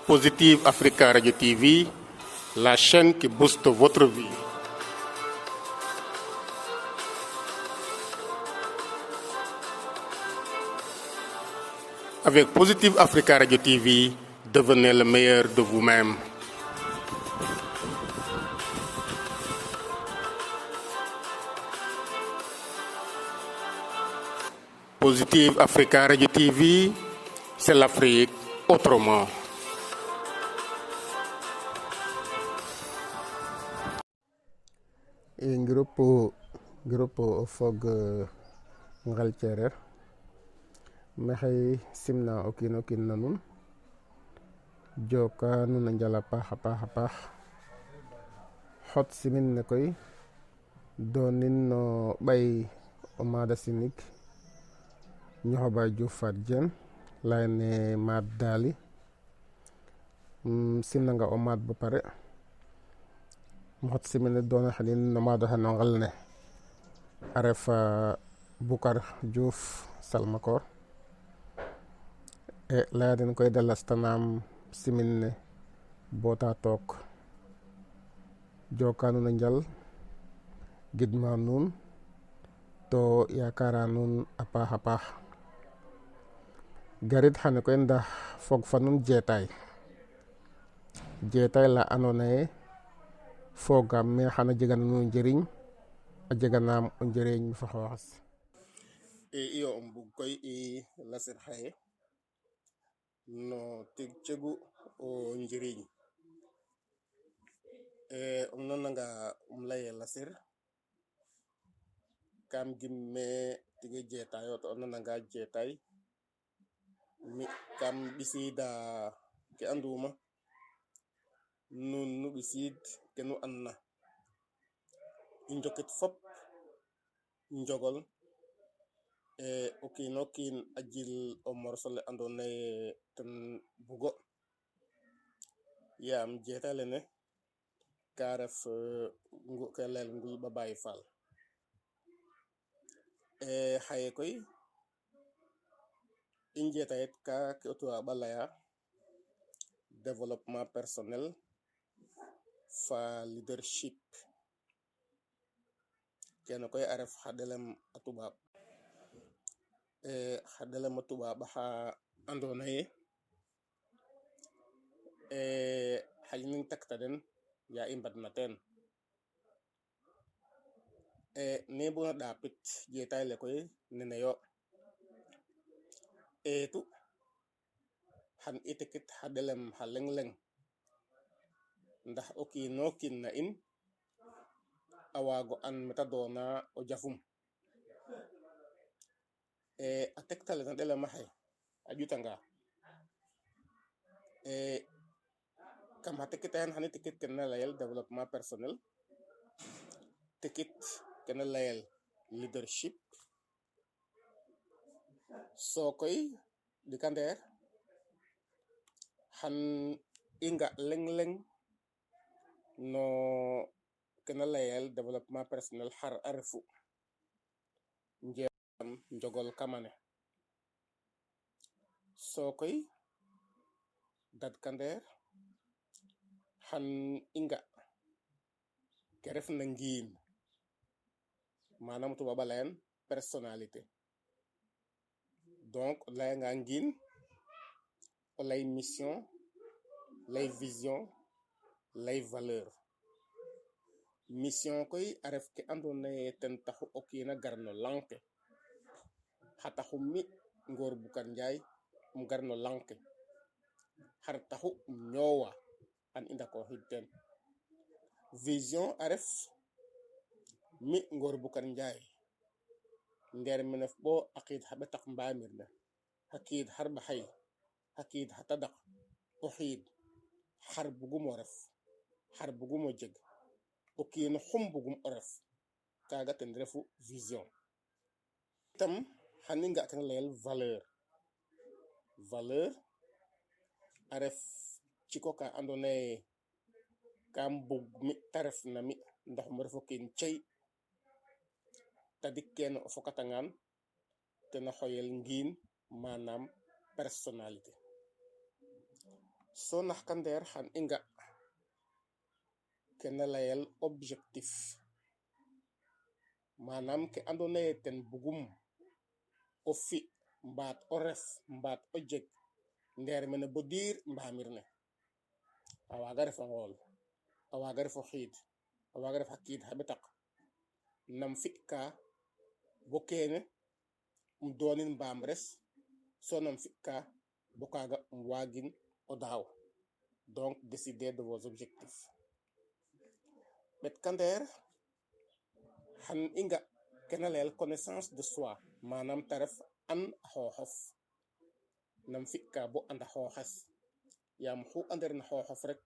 Positive Africa Radio TV, la chaîne qui booste votre vie. Avec Positive Africa Radio TV, devenez le meilleur de vous-même. Positive Africa Radio TV, c'est l'Afrique autrement. I groupe groupe o fog Ngel Cereer maxey simna o kiin o kiin na nuun joka nuun a njal a paax a paax a paax xot simin ne koy doonin no ɓay o maad a sinig Ñoxobaay Diouf Faat Jeen layne maad daali um simnanga o maad bo pare um xot simin ne doon xenin no maad oxe no ngel ne a ref Boucar Diouf Salmakor e laya den koy da lastanaam simin ne bota took joka nuun a njal gidma nuun to yakara nuun a paax a paax garid xane koy ndax fog fa nuun jeetaay jeetaay la andoona yee foogaam me xana jegana nuun njiriñ a jeganaam o njiriñ fa xooxes. E iyo um bug koy i lasir xaye no tig cegu o njiriñ e um nananga um leye lasir kam gim me tige jeetaayo to o nananga jeetaay mi kam ɓisiida ke anduma nuun nu ɓisiid ke nu andna i njokit fop njogol e o kiino kiin a jil o morceau le andoona yee ten bugo yaam jeetaay lene ka ref ke layel ngul ba Baay Faal e xaye koy i njeetayit ka ke o tubaab a laya développement personnel fa leadership kene koy a ref xa ɗelem a tubaab e xa ɗelem a tubaab axa andoona yee e xaƴa tekta den yaa i mbadna teen e ne i mbugna ɗaapit jeetaay le koy nene yo eetu xan i tekit xa ɗelem xa leŋ leŋ ndax o kiino kiin na in a waago and meta doona o jafum e a tektale na ɗelem axe a ƴutanga e kam xa tekit axe xan i tekit ke na layel développement personnel tekit ke na layel leadership soo koy ɗikandeer xan i nga leŋ leŋ no ke na layel développement personnel xar a refu njeem njogol kamane soo koy dadkandeer xan i nga ke refna ngiin manam tubaab a layan personnalité donc o layanga ngiin o lay mission lay vision lay valeur mission koy a ref ke andoona yee ten taxu o kiin a gar no lanq ke xa taxu mi Ngor Boucar Ndiaye um gar no lanq ke xar taxu um ñoowa xan i ndakooxiid teen vision a ref mi Ngor Boucar Ndiaye ndeer menef bo a qiid xa ɓetak mbaamir ne xa kiid xarɓaxay xa kiid xa tadaq o xiid xar bugum o ref xar bugum o jeg o kiin xum bugum o ref kaaga ten refu vision tam xan i nga ke na layel valeur valeur a ref ciko ka andoona yee kam bug mi ta ref na mi ndax um ref o kiin cey tadik keene o fokatangaan tena xoyel ngiin manam personnalité. So naxkandeer xan i nga ke na layel objectif, manam ke andoona yee ten bugum o fi mbaat o ref mbaat o jeg ndeer mene bo diir mbaamir ne. A waaga ref o nqool, a waaga ref o xiid, a waaga ref xa kiid xa ɓetaq. Nam fi'ka bo keene um doonin mbaamres, so nam fi'ka bo kaaga um waagin o daaw. Donc décider de vos objectifs. Ɓetkandeer xan i nga ke na layel connaissance de soi, manam te ref an a xooxof, nam fi'ka bo and a xooxes, yaam xu andeerna xooxof rek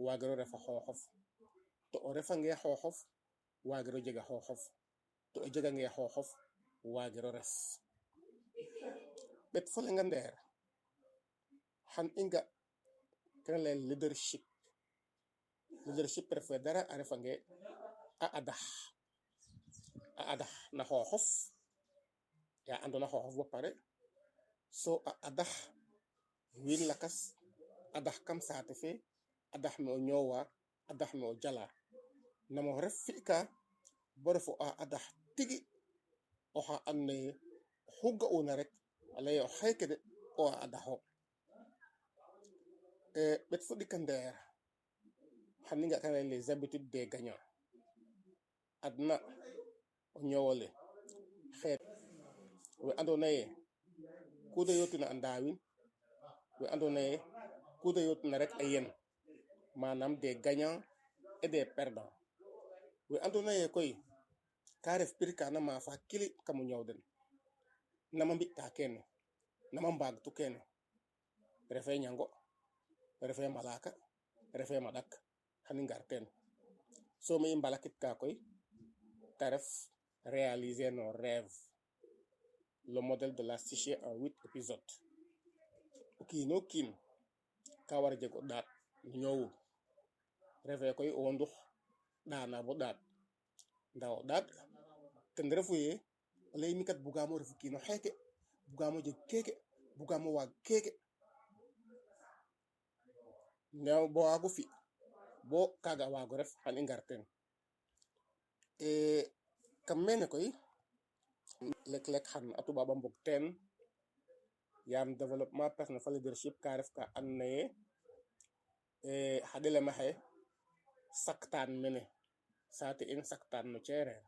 waagiro ref a xooxof, to o refangee xooxof waagiro jeg a xooxof, to o jegangee xooxof waagiro res. Ɓet fo lenga ndeer xan i nga ke na layel leadership. Leadership refee dara a refangee a adax, a adax na xooxof, ya andoona xooxof bo pare, so a adax wiin lakas, adax kam saate fe, adax me o ñoowaa, adax me o jalaa. Nam o ref fi'ka bo refo a adax tigi oxa andoona yee oxu ga'uuna rek a laye o xeeke de o a adaxo. Ɓet fo ɗikandeer xan i nga ke na layel les habitudes des gagnants. Adna o ñoow ole xeet we andoona yee ku da yootuna a ndaawin, we andoona yee ku da yootuna rek a yen, manam des gagnants et des perdants. We andoona yee koy ka ref pir ka na maafa kili kam o ñoow den, nama mbi'ta keene, nama mbaagtu keene, refee ñango, refee malaaka, refee maɗak, xan i ngar teen. So me i mbalakitka koy te ref réaliser nos rêves, le modèle de la psyché en 8 épisodes. O kiino kiin ka war a jeg o ɗaat no ñoowum, refee koy o wondux ɗaana bo ɗaat, ndaa o ɗaat ten refu yee o lay mi kat bugaamo ref o kiin o xeeke, bugaamo jeg keeke, bugaamo waag keeke. Ne bo waago fi bo kaaga a waago ref, xan i ngar teen. Kam mene koy lek-lek xan a tuɓaaɓ a mbog teen, yaam développement personnel fa leadership ka ref ka andoona yee xa ɗelem axe saktaan mene saate in saktaan no ceereer,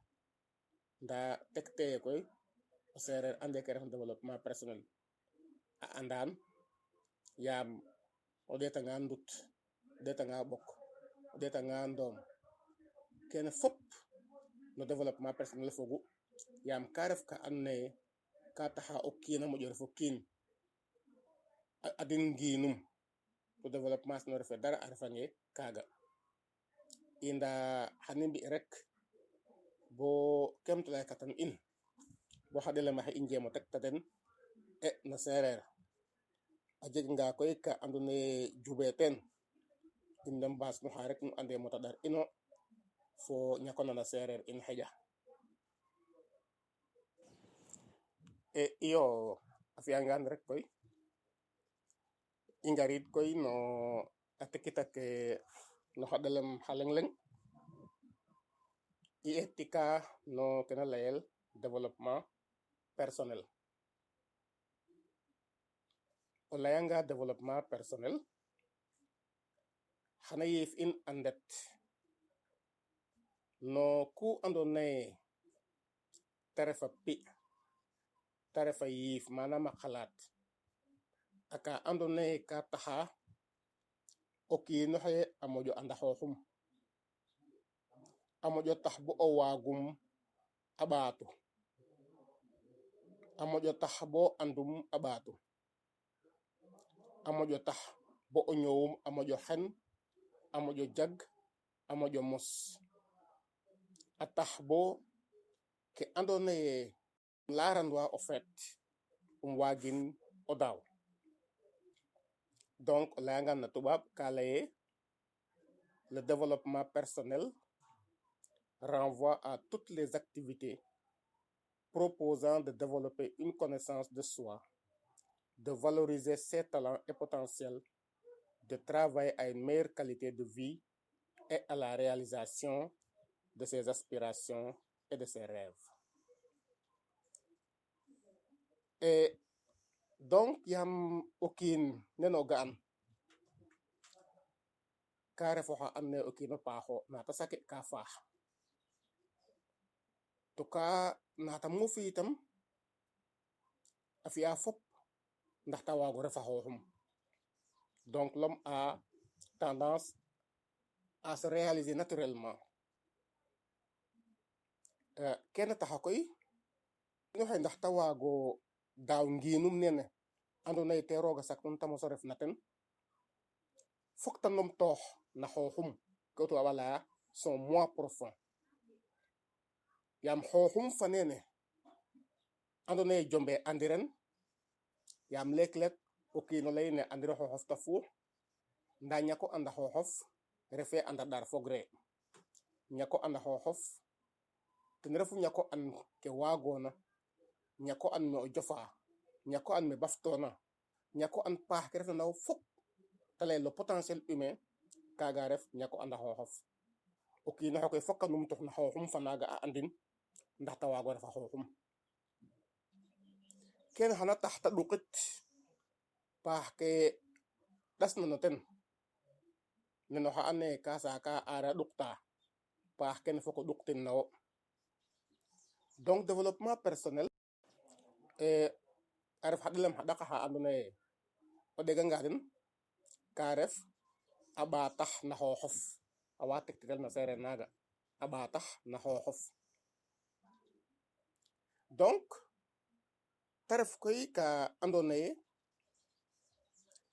ndaa tekteye koy o seereer ande ke refna développement personnel a andaan, yaam o ɗeetanga ndut, o ɗeetanga ɓok, o ɗeetanga ndoom, kene fop no développement personnel fogu, yaam ka ref ka andoona yee ka taxa o kiin a moƴo ref o kiin, a adin ngiinum, to développement no refe dara a refangee kaaga. I ndaa xan i mbi' rek bo kemtulaay katan in bo xa ɗelem axe i njeem o tekta den no seereer. A jeganga koy ka andoona yee jubee teen, in de mbaasnuxa rek nu ande mota ɗar ino fo ñako nan a seereer in xeƴa. Iyo a fi'angaan rek koy i ngariid koy no a tekit ake no xa ɗelem xa leŋ leŋ i etika no ke na layel développement personnel. O layanga développement personnel xana yiif in a ndet no ku andoona yee te ref a pi, te ref a yiif, manam a qalaat aka andoona yee ka taxa o kiin oxe a moƴo and a xooxum, a moƴo tax bo o waagum a ɓaatu, a moƴo tax bo andum a ɓaatu, a moƴo tax bo o ñoowum a moƴo xen, a moƴo jag, a moƴo mos, a tax bo ke andoona yee laarandwa o feet um waagin o daaw. Donc o layangaan na tuɓaaɓ ka laye le développement personnel renvoie à toutes les activités proposant de développer une connaissance de soi, de valoriser ses talents et potentiels, de travailler à une meilleure qualité de vie et à la réalisation de ses aspirations et de ses rêves. Et donc yaam o kiin neno o ga'an ka ref oxa andoona yee o kiin o paax o naata sake ka faax to ka naata moofu itam a fi'a fop ndax ta waago ref a xooxum. Donc l'homme a tendance à se réaliser naturellement. Kene taxa koy oxe ndax ta waago daaw ngiinum nene andoona yee te roog a saknun ta mos o ref na ten, fok ta nomtoox na xooxum, ke o tubaab a laya son moi profond. Yaam xooxum fa nene andoona yee jombe andiran, yaam leek-leek o kiin o layin ee andiro xooxof ta fuux, ndaa ñako and a xooxof refee and a ɗar fogree. Ñako and a xooxof ten refu ñako and ke waagoona, ñako and me o jofaa, ñako and me baftoona, ñako and paax ke refna na wo fop, ta layel le potentiel humain, kaaga ref ñako and a xooxof. O kiin oxe koy fok a numtoox na xooxum fa naaga a andin ndax ta waago ref a xooxum. Kene xana tax ta ɗuqit paax ke ɗasna no ten, nen oxa andoona yee ka saaka a aareer a ɗuqta, paax kene fok o ɗuqtin na wo. Donc développement personnel a ref xa ɗelem xa ɗaq axa andoona yee o ɗeganga den ka ref a ɓaatax na xooxof, a waa tektitel na seereer naaga, a ɓaatax na xooxof. Donc ta ref koy ka andoona yee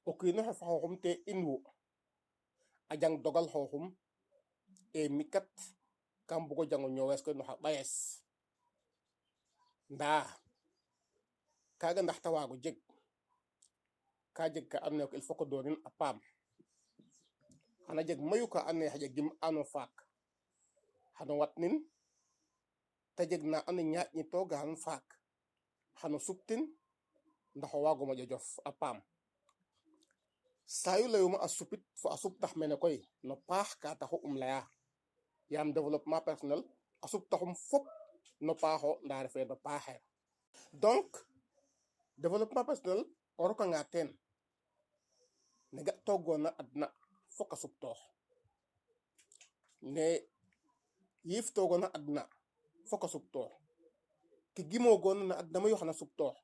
o kiin oxe fa xooxum te inwu a jang dogal xooxum e mi kat kam bugo jang o ñoowes koy no xa ɓayes, ndaa kaaga ndax ta waago jeg ka jeg ka andoona yee il faut que doonin a paam. Xana jeg mayu ka andoona yee xaƴa gim'aano faak, xano watnin ta jeg na andoona yee ñaaƴnitoogaan faak, xano suptin ndax o waago moƴo jof a paam. Saayu layuma a supit fo a suptax mene koy no paax ka taxu um layaa, yaam développement personnel a suptaxum fop no paaxo ndaa refee no paaxeer. Donc développement personnel o rokanga teen ne ga'toogoona adna fok a suptoox, ne yiiftoogona adna fok a suptoox, ke gimoogoona na adna mayu xana suptoox.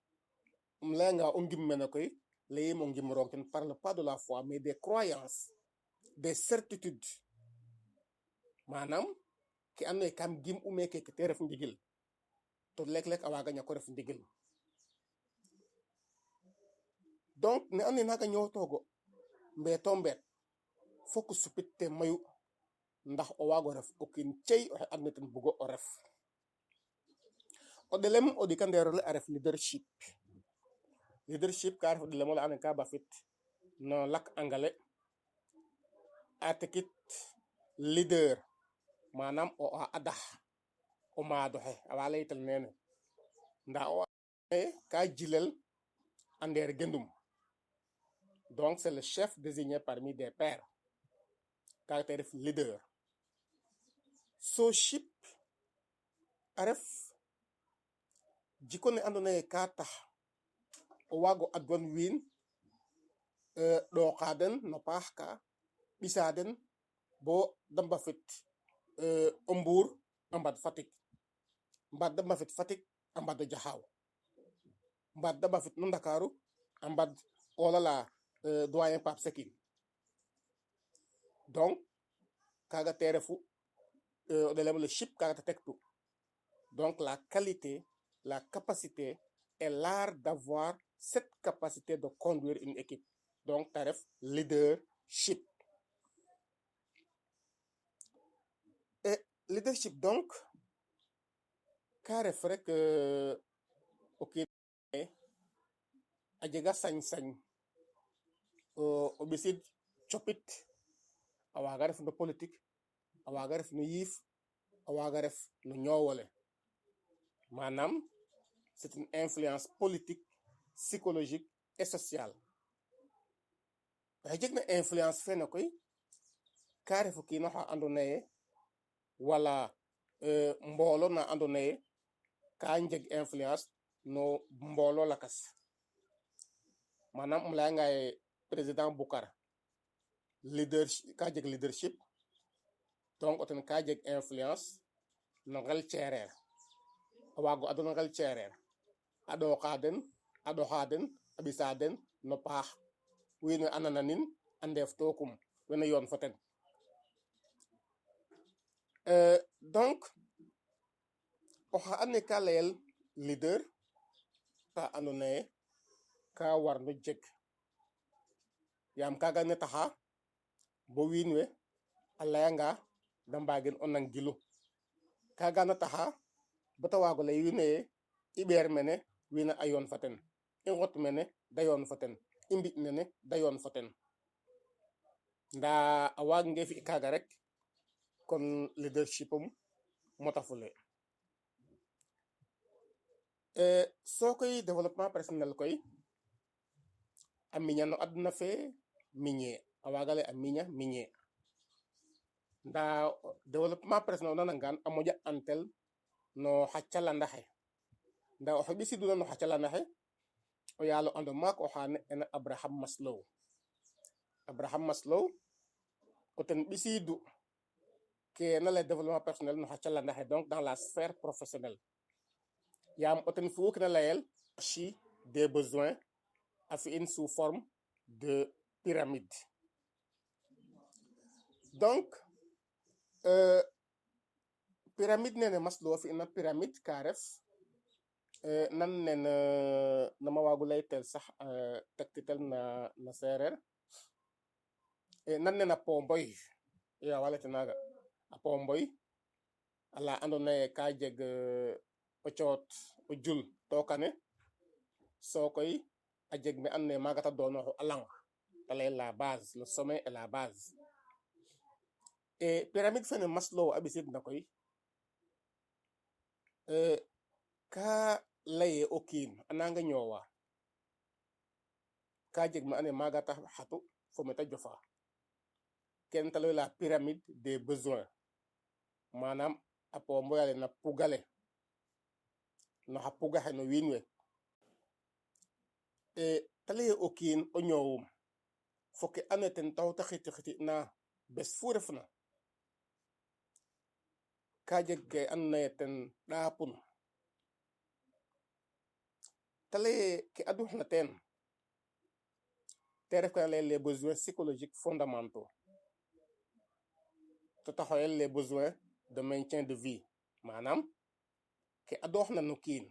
Um layanga o ngim mene koy layiim o ngim roog, je ne parle pas de la foi mais des croyances, des certitudes, maanaam ke andoona yee kam gim'u meeke ke te ref ndigil, to leek-leek a waaga ñako ref ndigil. Donc ne andoona yee naaga ñoowtoogo mbeeto mbeet fok o supit te mayu ndax o waago ref o kiin cey oxe andoona yee ten bugo o ref. O ɗelem o ɗikandeer ole a ref leadership. Leadership ka ref o ɗelem ole andoona yee ka bafit no lak angale a tekit leader, maanaam o adax o maad oxe a waa laytel nene, ndaa o ka jilel a ndeer gendum. Donc c'est le chef désigné parmi des pairs, kaaga te ref leader. So ship a ref jiko ne andoona yee ka tax o waago adwan wiin, ɗooqa den no paax ka, ɓisaa den bo da mbafit o Mbuur a mbad Fatick, mbaat da mbafit Fatick a mbad o Jaxaaw, mbaat da mbafit no Ndakaaru a mbad olala doyen Pape Sekin. Donc kaaga te refu o ɗelem le chip, kaaga te tektu. Donc la qualité, la capacité et l'art d'avoir cette capacité de conduire une équipe. Donc ta ref leadership. Et leadership donc ka ref rek o kiin a jega sañ-sañ o ɓisid copit, a waaga ref no politique, a waaga ref no yiif, a waaga ref no ñoowole. Maanaam c'est une influence politique, psychologique et sociale. Oxe jegna influence fene koy ka ref o kiin oxa andoona yee wala mboolo na andoona yee ka njeg influence no mboolo lakas. Manam um layanga ye président Boucar leader ka jeg leadership, donc o ten ka jeg influence no ngel ceereer, a waago aduna ngel ceereer, a ɗooqa den, a ɗoxa den, a ɓisa den no paax, wiin we a nananin, a ndeef tookum, wene yoon fo ten. Donc oxa andoona yee ka layel leader ka andoona yee ka warno jeg, yaam kaaga ne taxa bo wiin we a layanga da mbaagin o nangilu. Kaaga na taxa bo ta waago lay wiin we ye i ɓeer mene wiin we a yoon fo ten, i nqot mene da yoon fo ten, i mbi' nene da yoon fo ten. Ndaa a waagangee fi' kaaga rek kon leadership um motafulee. So koy développement personnel koy a miña no adna fe miñee, a waaga lay a miña miñee, ndaa développement personnel o nanangaan a moƴa antel no xa calandaxe, ndaa oxe ɓisiiduna no xa calandaxe o yaal o and o maak oxa ne'eena Abraham Maslow. Abraham Maslow o ten ɓisiidu ke na lay développement personnel no xa calandaxe, donc dans la sphère professionnelle, yaam o ten fi'u ke na layel hiérarchie des besoins, a fi'in sous forme de pyramide. Donc pyramide nene Maslow a fi'ina pyramide ka ref nan nen nama waagu laytel sax tektitel na seereer, nan nen a pomboy, iyo a waa layta naaga, a pomboy ala andoona yee ka jeg o coot o jul tookane, so koy a jeg me andoona yee maaga ta doonooxu a lanq, ta layel la base, le sommet et la base. E pyramide fene Maslow a ɓisiidna koy ka laye o kiin a nanga ñoowa ka jeg me andoona yee maaga ta xatu fo me ta jofa, kene ta layel la pyramide des besoins, manam a pomboy ale na pugale no xa pugaxe no wiin we. E ta laye o kiin o ñoowum fo ke andoona yee ten taxu ta xiti-xiti'na bes fu refna ka jeg ke andoona yee ten ɗaapun. Ta laye ke aduxna teen te ref ke na layel les besoins psychologiques fondamentaux, te taxoyel les besoins de maintien de vie, manam ke adooxna no kiin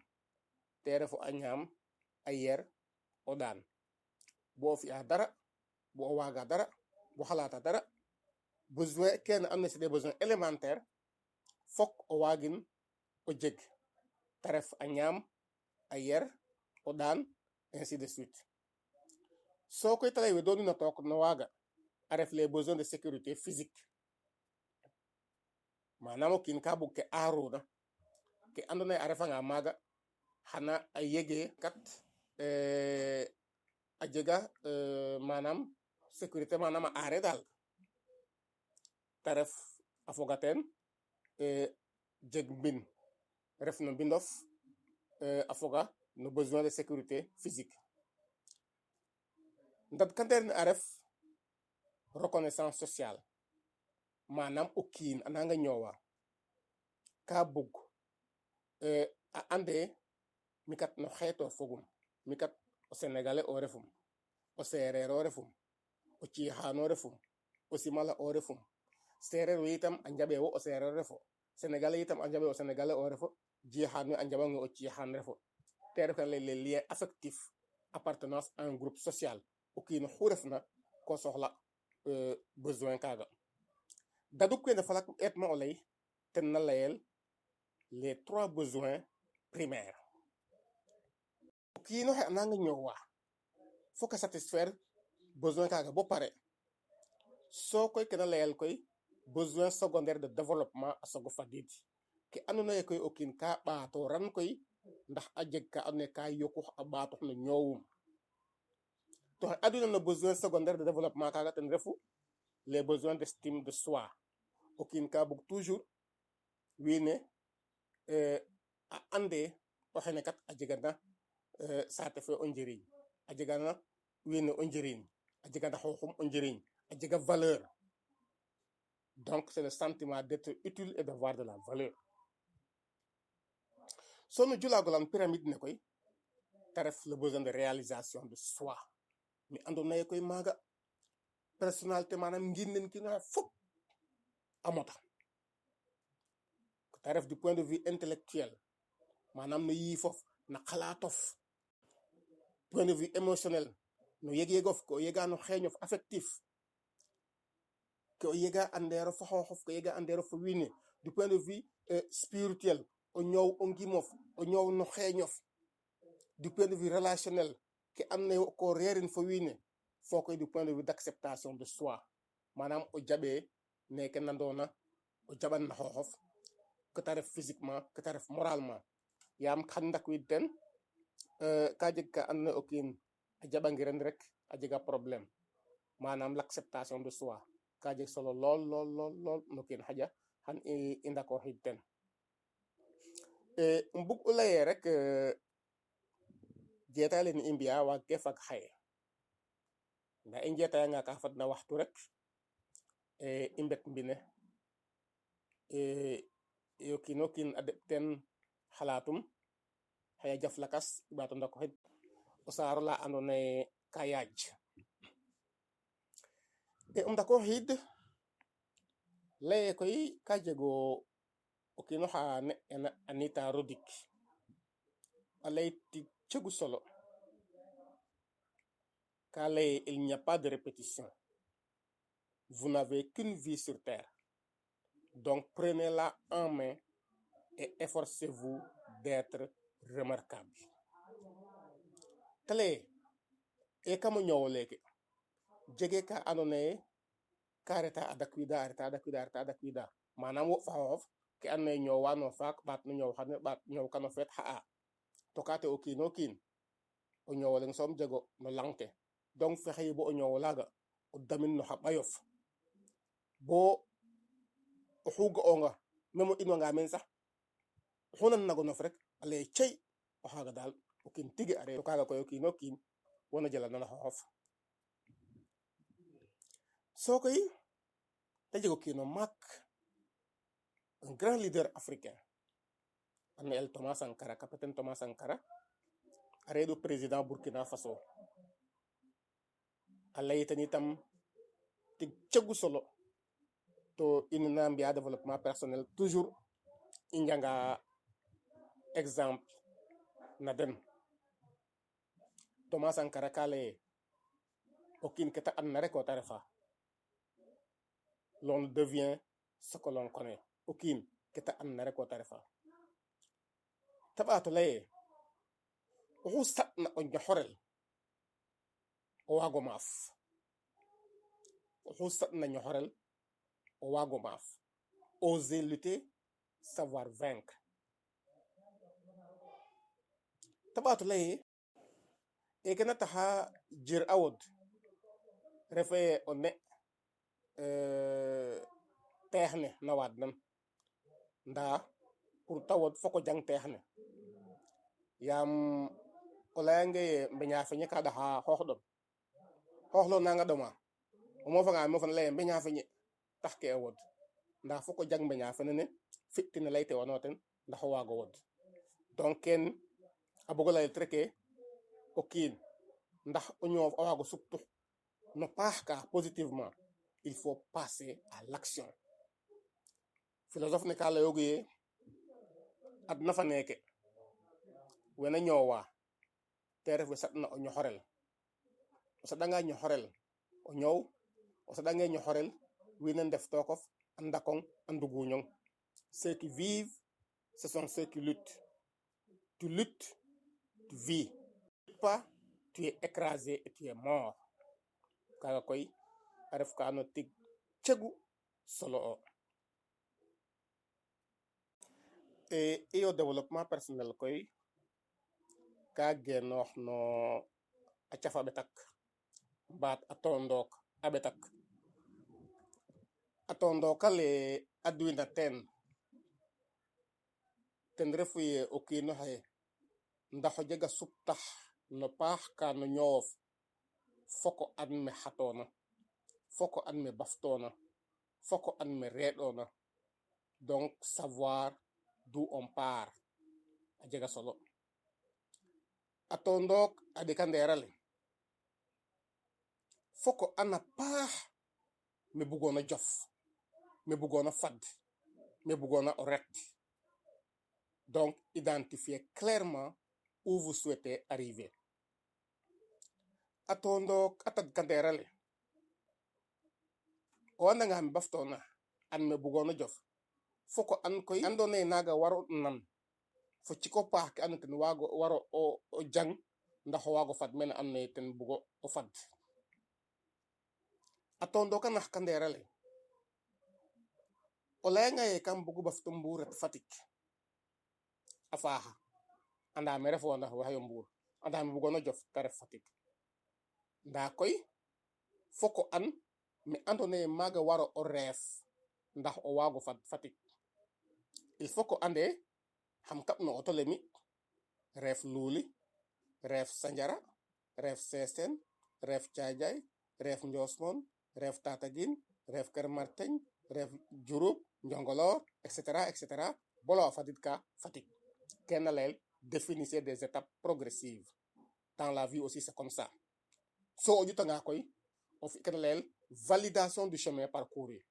te refu a ñaam, a yer, o ɗaan. Bo o fi'a dara, bo o waaga dara, bo xalaata dara, besoin kene andoona yee c'est des besoins élémentaires, fok o waagin o jeg, ta ref a ñaam, a yer, o ɗaan, ainsi de suite. So koy ta lay we doonuna took no waaga a ref les besoins de sécurité physique, manam o kiin ka bug ke aaroona, ke andoona yee a refanga maaga xana a yegee kat a jega manam sécurité, manam a aare daal, ta ref a foga teen jeg mbind ref no mbindof, a foga no besoin de sécurité physique. Ndadkandeer ne a ref reconnaissance sociale, manam o kiin a nanga ñoowa ka bug a ande mi kat no xeeto fogum, mi kat o sénégalais o refum, o seereer o refum, o ciixaan o refum, o simala o refum. Seereer we itam a njaɓe wo o seereer refo, sénégalais itam a njaɓe o sénégalais o refo, jiixaan we a njaɓange o ciixaan refo. Te ref ke na layel les liens affectifs, appartenance à un groupe social. O kiin oxu refna ko soxla besoin kaaga. Daduk kene falak eetma o lay ten na layel les trois besoins primaires. O kiin oxe a nanga ñoowa fok a satisfaire besoin kaaga bo pare, so koy ke na layel koy besoin secondaire de développement a sogo fadiid, ke andoona yee koy o kiin ka ɓaatooran koy ndax a jeg ka andoona yee ka yokux a ɓaatoox no ñoowum. To xe aduna no besoin secondaire de développement kaaga ten refu les besoins d'estime de soi. O kiin ka bug toujours wiin we a ande o xene kat a jegana saate fe o njiriñ, a jegana wiin we o njiriñ, a jegana xooxum o njiriñ, a jega valeur. Donc c'est le sentiment d'être utile et d'avoir de la valeur. So no julagolan pyramide ne koy te ref le besoin de réalisation de soi, mi andoona yee koy maaga personnalité, manam ngiin nen kiin oxe fop a mota. Te ref du point de vue intellectuel, manam no yiifof, na xalaatof, point de vue émotionnel, no yeg-yegof, ke o yega no xeeñof, affectif, ke o yega andeero fo xooxof, ke o yega andeero fo wiin we, du point de vue spirituel, o ñoow o ngimof, o ñoow no xeeñof, du point de vue relationnel, ke andoona yee ko reerin fo wiin we, fo koy du point de vue d'acceptation de soi, manam o jaɓe neke nandoona, o jaɓan na xooxof, que ta ref physiquement, que ta ref moralement. Yaam xan ndakwiid ten ka jeg ka andoona yee o kiin a jaɓangiran rek a jega problème. Manam l'acceptation de soi ka jeg solo lool lool lool lool no kiin. Xaƴa xan i ndakooxiid ten. Um bug u lay rek jeetaay lene i mbi'a waagkee fag xaye, ndaa i njeetayanga ka fadna waxtu rek i mbet mbine o kiin o kiin a deɓ teen xalaatum. Xaƴa jaf lakas i ɓaato ndakooxid o saar ola andoona yee ka yaaj. Um dakooxiid laye koy ka jeg o kiin oxa ne'eena Anita Roddick, a lay tig cegu solo. Ka lay: "Il n'y a pas de répétition. Vous n'avez qu'une vie sur terre, donc prenez-la en main et efforcez-vous d'être remarquable." Te leye e kam o ñoow oleeke jege ka andoona yee ka reta a dakwiida, a reta a dakwiida, a reta a dakwiida. Manam wo fa xooxof ke andoona yee ñoowano faak, ɓaat no ñoow xane, ɓaat ñoowkan o feet, xa'a to ka te o kiin o kiin o ñoow o leŋ soom jego no lang ke. Donc fexeyi bo o ñoow olaaga o damin no xa ɓayof, bo oxu ga'oonga, meme o inwanga meen sax, oxu nanna gonof rek a lay cey, o xaaga daal o kiin tigi a reeƭu. Kaaga koy o kiin o kiin wona jalanana xooxof. So koy te jeg o kiin o maak, un grand leader africain, a ne'el Thomas Sankara, capitaine Thomas Sankara, a reeɗu président Burkina Faso. A lay ten itam tig cegu solo. To in na mbi'a développement personnel, toujours i njanga exemple na den. Thomas Sankara ka lay: "O kiin ke ta andna rek o ta refa. L'on devient ce que l'on connaît." O kiin ke ta andna rek o ta refa. Te ɓaato laye oxu saɗna o ñoxorel o waago maaf, oxu saɗna ñoxorel o waago maaf. Oser lutter, savoir vaincre. Te ɓaato laye e ke na taxa jir a wod refe o ne teex ne na waadnan, ndaa pour te wod fok o jang teex ne. Yaam o layange ye mbeña feñe ka ɗaxa xoox ɗom, xoox lo nanga ɗoma, o moofanga moofan lay mbeña feñe tax ke o wod, ndaa fok o jang mbeña fene ne fi'tina layte'oona o ten ndax o waago wod. Donc kene a bugo layel rek o kiin ndax o ñoow a waago suptu no paax ka positivement, il faut passer à l'action. Philosophe ne ka layoogu ye adna fa neeke wena ñoowa te ref we saɗna o ñoxorel. O saɗanga ñoxorel o ñoow, o saɗange ñoxorel, wiin we ndef tookof a ndakong a nduguñong. Ceux qui vivent, ce sont ceux qui luttent. Tu luttes, tu vis. Pas, tu es écrasé et tu es mort. Kaaga koy a ref ka no tig cegu solo o. E iyo développement personnel koy ka geenoox no a caf a ɓetak. mbaat a tondook a ɓetak. A tondook ale adwina teen ten refu ye o kiin oxe ndax o jeg a suptax no paax ka no ñoowof fok o and me xatoona, fok o and me baftoona, fok o and me reɗoona. Donc savoir d'où on part a jega solo. A tondook a ɗikandeer ale fok o and a paax me bugoona jof, me bugoona fad, me bugoona o ret. Donc identifier clairement où vous souhaitez arriver. A tondook a tadkandeer ale o andanga me baftoona, and me bugoona jof, fok o and koy andoona yee naaga waro nan fo ciko paax ke andoona yee ten waago waro o jang ndax o waago fad mene andoona yee ten bugo o fad. A tondook a naxkandeer ale o layanga yee kam bugu bafto Mbour ret Fatick, a faaxa, anda me refoona waxey o Mbour, anda me bugoona jof ta ref Fatick. Ndaa koy fok o and me andoona yee maaga waro o reef ndax o waago fad Fatick. Il faut que o ande xam kaɓ no auto le mi reef Luuli, reef Sandiara, reef Seseen, reef Thiadiaye, reef Ndiosmone, reef Tataguine, reef Keur Martin, reef Diouroup, Njongolor, etc. etc. bolo a fadid ka Fatick. Kene na layel définissez des étapes progressives. Dans la vie aussi c'est comme ça. So o ƴutanga koy o fi kene layel validation du chemin parcouru.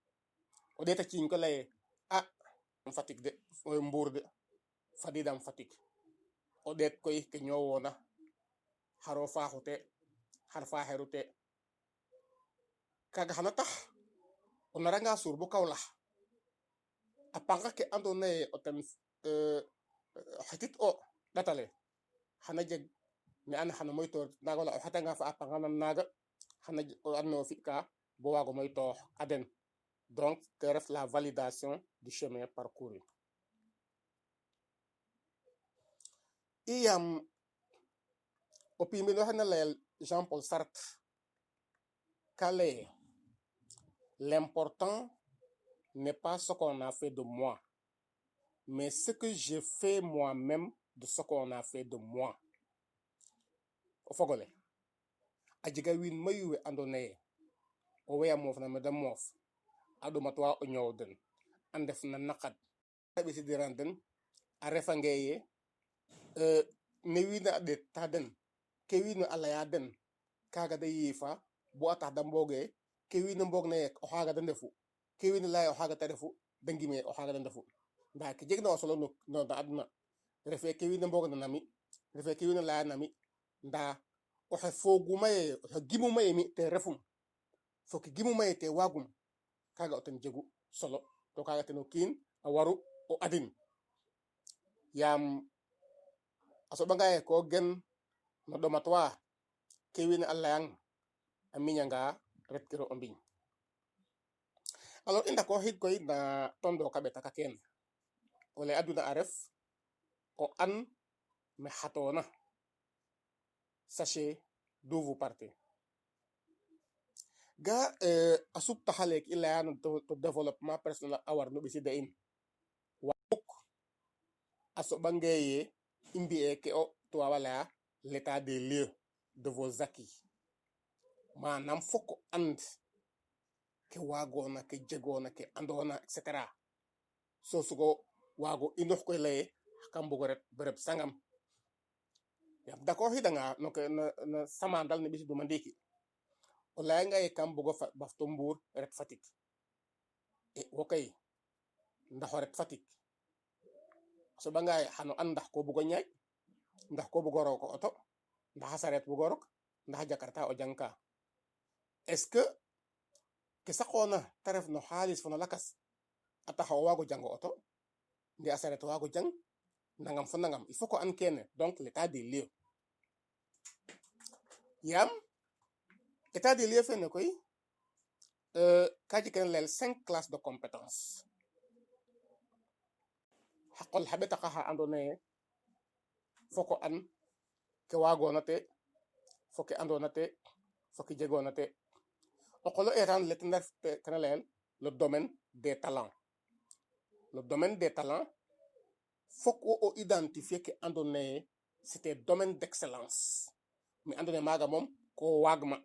O ɗeeta ciiñ ko laye a Fatick de Mbour de fadidam Fatick. O ɗeet koy ke ñoowoona xaro faaxu te xar faaxeru te. Kaaga xana tax o naranga suur bo Kaolack a panqa ke andoona yee o ten xetit o ɗatale xana jeg ne and xana moytoor naaga wala o xetanga fa a panqa nan naaga xana o and ne o fi'ka bo waago moytoox a den. Donc te ref la validation du chemin parcouru. I yaam o piimbin oxe na layel Jean-Paul Sartre ka laye l'important n'est pas ce qu'on a fait de moi, mais ce que j'ai fait moi-même de ce qu'on a fait de moi. O fogole a jega wiin mayu we andoona yee owey a moof na me da moof, a ɗomatwa o ñoow den, a ndef na naqad, a ɓisiidiran den, a refangee ye ne wiin a ɗeeta den, ke wiin we a laya den, kaaga da yiifa bo a tax da mboogee ke wiin we mboogna yee o xaaga da ndefu, ke wiin we laya o xaaga ta refu, da ngimee o xaaga da ndefu. Ndaa ke jegna o solo no adna refee ke wiin we mboogna na mi, refee ke wiin we laya na mi, ndaa oxe fooguma ye oxe gimuma ye mi te refum fo ke gimuma ye te waagum, kaaga o ten jegu solo to kaaga ten o kiin a waru o adin. Yaam a soɓanga ye ko gen no ɗomatwa ke wiin a layang a miñanga retkiro o mbiñ. Alors i ndakooxiid koy na tondook a ɓetaka keene o lay aduna a ref o an me xatoona. Sachez d'où vous partez. Ga a suptax aleeke i laya no développement personnel a war no ɓisiida in muk a soɓangee ye i mbi'ee ke o tubaab a laya l'état des lieux de vos acquis. Maanaam fok o and ke waagoona, ke jegoona, ke andoona, et cetera. So sugo waago inoox koy laye kam bugo ret bereb sangam. Yaam dakooxiidanga no ke no samandal ne ɓisiiduma ndiiki o layanga ye kam bugo bafto Mbour ret Fatick, e wo kay ndax o ret Fatick a soɓanga ye xano and ndax ko bugo ñaaƴ, ndax ko bugo rok o auto, ndax a sareet bugo rok, ndax a Jakarta o jangka. Est-ce que ke saqoona ta ref no xaalis fo no lakas a taxa o waago jang o auto, ndi a sareet o waago jang nangam fo nangam. Il faut que an kene. Donc l'état des lieux. Yaam état des lieux fene koy ka jeg kene layel 5 classes de compétences. Xa qol xa ɓetaq axa andoona yee fok o an ke waagoona te fo ke andoona te fo ke jegoona te. O qolo eetaan le ten ref kena layel le domaine des talents. Le domaine des talents, fok wo o identifier ke andoona yee c'est domaine d'excellence, me andoona yee maaga moom ko waagma,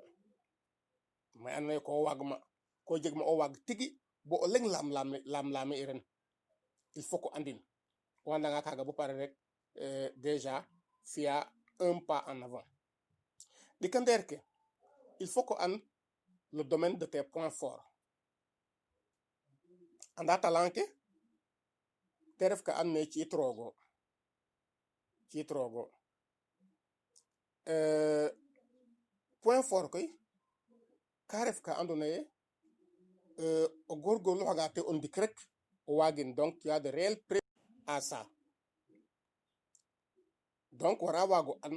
me andoona yee ko waagma, ko jeg ma o waag tigi bo o leŋ lam laame iran. Il faut ko andin. O andanga kaaga bo pare rek, déjà fi'a un pas en avant. Ɗikandeer ke, il faut ko an le domaine de tes points forts. Anda talent ke te ref ka andoona yee ci'it roogo, ci'it roogo. Point fort koy ka ref ka andoona yee o goorgoorluxanga te o ndik rek o waagin. Donc tu as de réels pré à ça. Donc wara waago an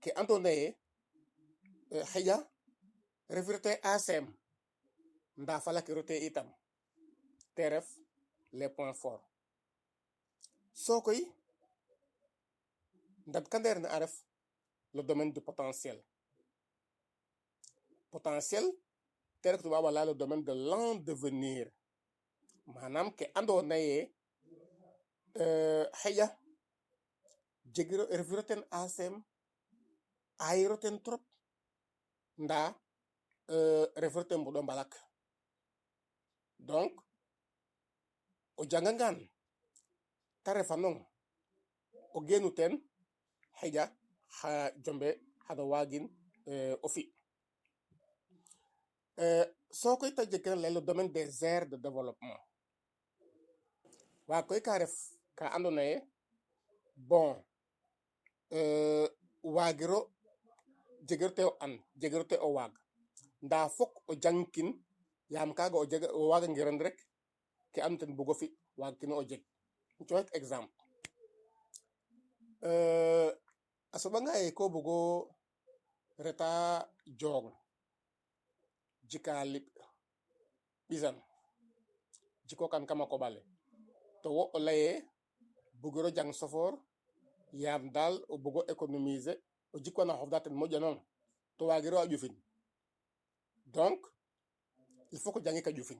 ke andoona yee xaƴa refiro te ACM ndaa falakiro te itam, te ref les points forts. So koy ndadkandeer ne a ref le domaine du potentiel. Potentiel te ref tubaab a laya le domaine de l'en devenir, manam ke andoona yee xaƴa jegiro, refiro ten ACM, ayiro ten trop, ndaa refiro ten mbuɗo mbalak. Donc o jangangaan te refanong o geenu teen, xaƴa xa jombe xano waagin o fi. So koy ta jeg ke na layel le domaine des aires de développement. Waaga koy ka ref ka andoona yee bon, waagiro jegiro te o and, jegiro te o waag, ndaa fok o jangkin, yaam kaaga o jeg o waagangiran rek ke andoona ten bugo fi waagkino o jeg. Um cooxit exemple, a soɓanga yee ko bugo reta Jong jika liɓ ɓisan jikookan kama koɓale, to wo o laye bugiro jang sofoor yaam daal o bugo économiser, o jikwana xoxof daal ten moƴanong, to waagiro a ƴufin. Donc il faut que jangik a ƴufin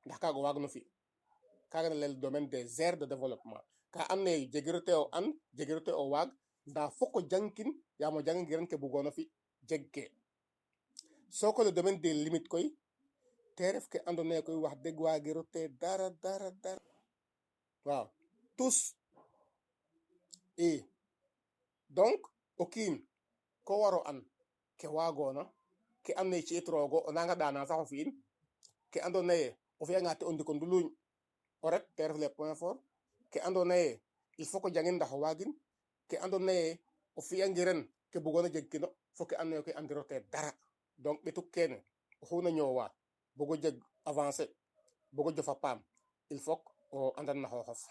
ndax kaaga o waagno fi. Kaaga na layel domaine des aires de développement, ka andoona yee jegiro te o and, jegiro te o waag, ndaa fok o jangkin, yaam o jangangiran ke bugoona fi jeg ke. Soko le domaine des limites koy te ref ke andoona yee koy wax deg waagiro te dara dara dara, waaw, tous i. Donc o kiin ko waro an ke waagoona, ke andoona yee ci'it roogo, o nanga ɗaana sax o fi'in, ke andoona yee o fi'anga te o ndiko nduluñ o ret, te ref les points forts, ke andoona yee il faut que jangin ndax o waagin, ke andoona yee o fi'angiran ke bugoona jegkino, fo ke andoona yee koy andiro te dara. Donc ɓetuk kene oxu na ñoowa bugo jeg avancer, bugo jof a paam, il faut o andan na xooxof.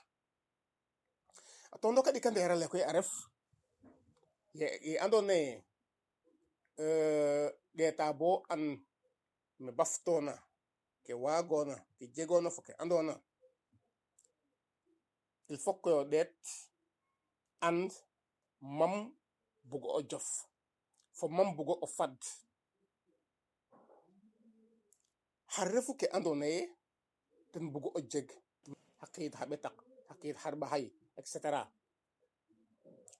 A tondok a ɗikandeer ale koy a ref ye andoona yee ɗeeta bo an me baftoona, ke waagoona, ke jegoona fo ke andoona, il faut que o ɗeet and mam bugo o jof fo mam bugo o fad, xar refu ke andoona yee ten bugo o jeg xa qiid xa ɓetak, xa qiid xarɓaxay, et cetera.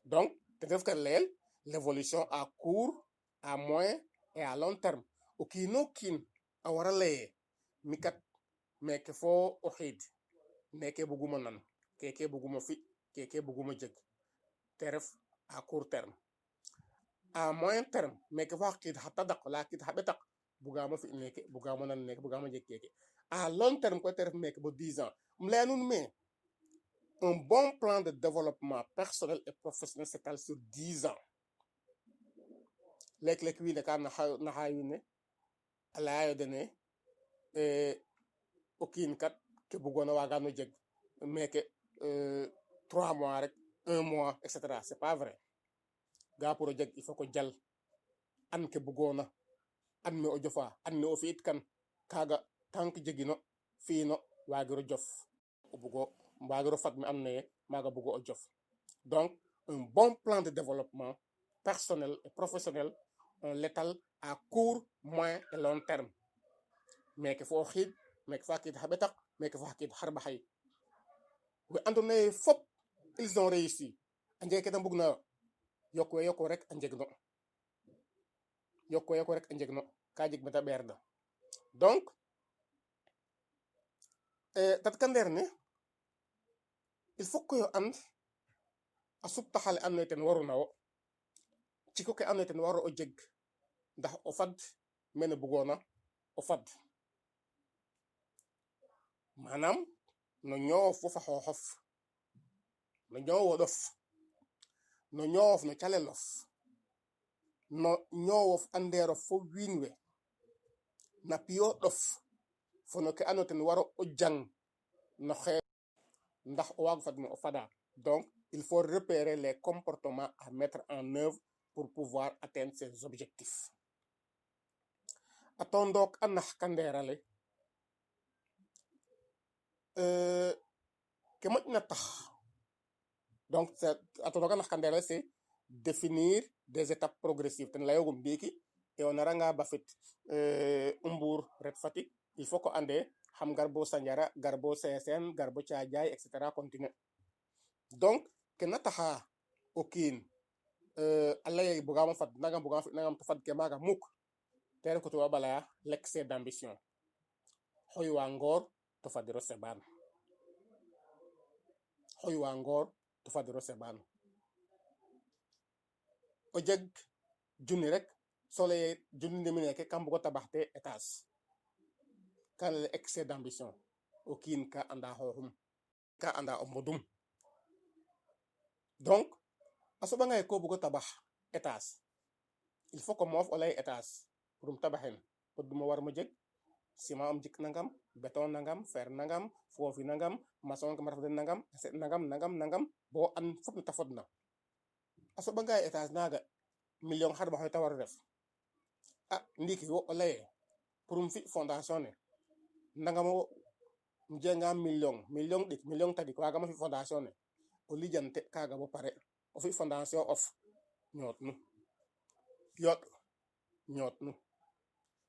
Donc ten ref ke layel l'évolution à court, à moyen et à long terme. O kiino kiin a wara laye mi kat meke fo o xiid neke buguma nan keke buguma fi, keke buguma jeg, te ref à court terme. À moyen terme, meke fo xa qiid xa tadaq wala xa qiid xa ɓetak bugamo fi neke, bugamo nan neke, bugamo jeg keke. À long terme koy te ref meke bo 10 ans. Um laya nuun me un bon plan de développement personnel et professionnel s'étale sur 10 ans. Leek-leek wiin we ka naxa wiin we, a leyayo dene o kiin kat ke bugoona waagano jeg meke 3 mois rek, 1 mois, et cetera. C'est pas vrai. Ga pour o jeg, il faut que jal an ke bugoona, an me o jofa, an ne o fi'it kan kaaga. Tant que jegino fi'ino, waagiro jof o bugo, waagiro fad me andoona yee maaga bugo o jof. Donc un bon plan de développement personnel et professionnel, On l'étale à court, moyen et long terme. Meke fo o xiid, meke fo xa qiid xa ɓetak, meke fo xa qiid xarɓaxay. We andoona yee fop ils ont réussi, a njega ke da mbugnayo, yoq we yoq rek a njeg no, yoq we yoq rek a njeg no ka jeg me da ɓeerna. Donc tadkandeer ne, il faut que yo and a suptax ale andoona yee ten waru na wo, ciko ke andoona yee ten waru o jeg ndax o fad mene bugoona o fad, manam no ñoowof wo fa xooxof, no ñoowoɗof, no ñoowof no calelof, no ñoowof andeerof fo wiin we, na piyo ɗof fo no ke andoona ten waro o jang no xe ndax o waag fad me o fada. Donc il faut repérer les comportements à mettre en œuvre pour pouvoir atteindre ses objectifs. A tondook a naxkandeer ale, ke moƴna tax, donc a tondook a naxkandeer ale, c'est définir des étapes progressives. Ten layoogum ndiiki e o naranga bafit Mbour ret Fatick, il faut que ande xam gar bo Sandiara, gar bo Sessène, gar bo Thiadiaye, et cetera, continuer. Donc ke na taxa o kiin a laye bugaam fad nangam, bugaam fi nangam, to fad ke maaga muk, te ref ke tubaab a laya l'excès d'ambition. Xoywa ngoor to fadiro sebaan, xoywa ngoor to fadiro sebaan. O jeg 1000 rek so leye 1000 ndemi neke kam bugo tabax te étage, ka layel excès d'ambition. O kiin ka anda xooxum, ka anda o mbodum. Donc a soɓanga ye ko bugo tabax étage, il faut que moof o lay étage pour um tabaxin, podnum warmo jeg ciment, um jik nangam, béton nangam, fer nangam, foofi nangam, maçon ke ma ref den nangam, nangam nangam nangam, bo an fop ne ta fodna. A soɓanga ye étage naaga 200 000 ta waru ref, a ndiiki wo o leye pour um fi fondation ne nangamo, um jeganga million, 1.5 million, 3 million, waagamo fi fondation ne. O lijante kaaga bo pare, o fi fondation of, ñootnu yoɗ, ñootnu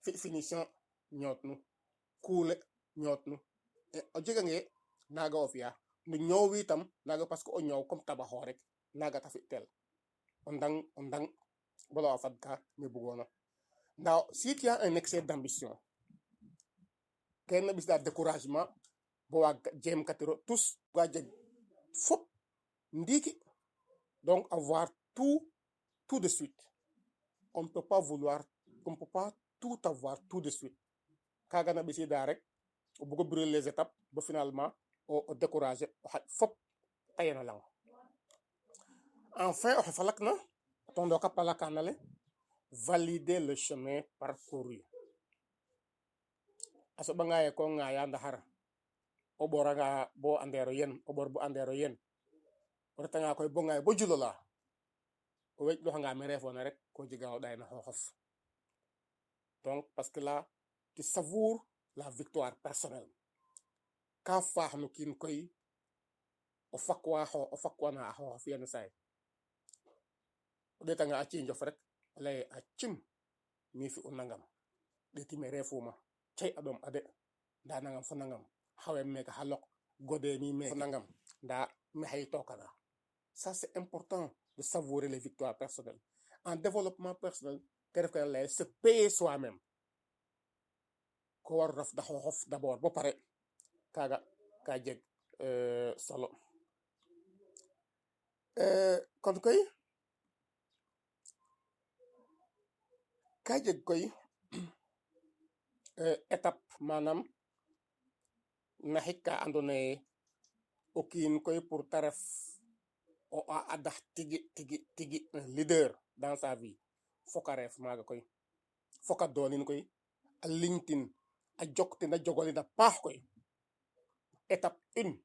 fi finition, ñootnu kuule, ñootnu. O jegange naaga o fi'a no ñoow itam naaga, parce que o ñoow comme tabaxo rek, naaga ta fi'tel o ndang o ndang bala o fad ka me bugoona. Ndaa si tu as un excès d'ambition, kene na ɓisiida découragement, bo waag jeem katiro tus ga jeg fop ndiiki. Donc avoir tout tout de suite, on ne peut pas vouloir, on ne peut pas tout avoir tout de suite. Kaga na ɓisiida rek o bugo brûler les étapes, bo finalement o décourager, o xaƴ fop ta yen a lang. Enfin, oxe falakna tondoka palakana le, valider le chemin parcouru. A soɓanga ye ko ŋaaya ndaxar, o ɓoranga bo andeero yen, o ɓor bo andeero yen, o retanga koy bo ŋaay bo julola, o weƴloxanga me refoona rek, ko jega o ɗaay na xooxof. Donc parce que là tu savoures la victoire personnelle. Ka faax no kiin koy o fakwa o fakwana a xooxof. Yenn saay o ɗeetanga a ciinjof rek, a laye a cim mi fi'u nangam, ɗeeti me refuma, cey a ɗom a de, nda nangam fo nangam xawem meke, xa loq gode mi meke fo nangam, nda maxey tokana. Ça, c'est important de savourer les victoires personnelles. En développement personnel, te ref ke na layel se payer soi-même. Ko waru rafda xooxof d'abord bo pare, kaga ka jeg solo. Kon koy ka jeg koy étape, manam naxik ka andoona yee o kiin koy pour ta ref o adax tigi tigi tigi, un leader dans sa vie, foka reef maaga koy, foka doonin koy, a liñtin, a joktin, a jogolin a paax koy. Étape une,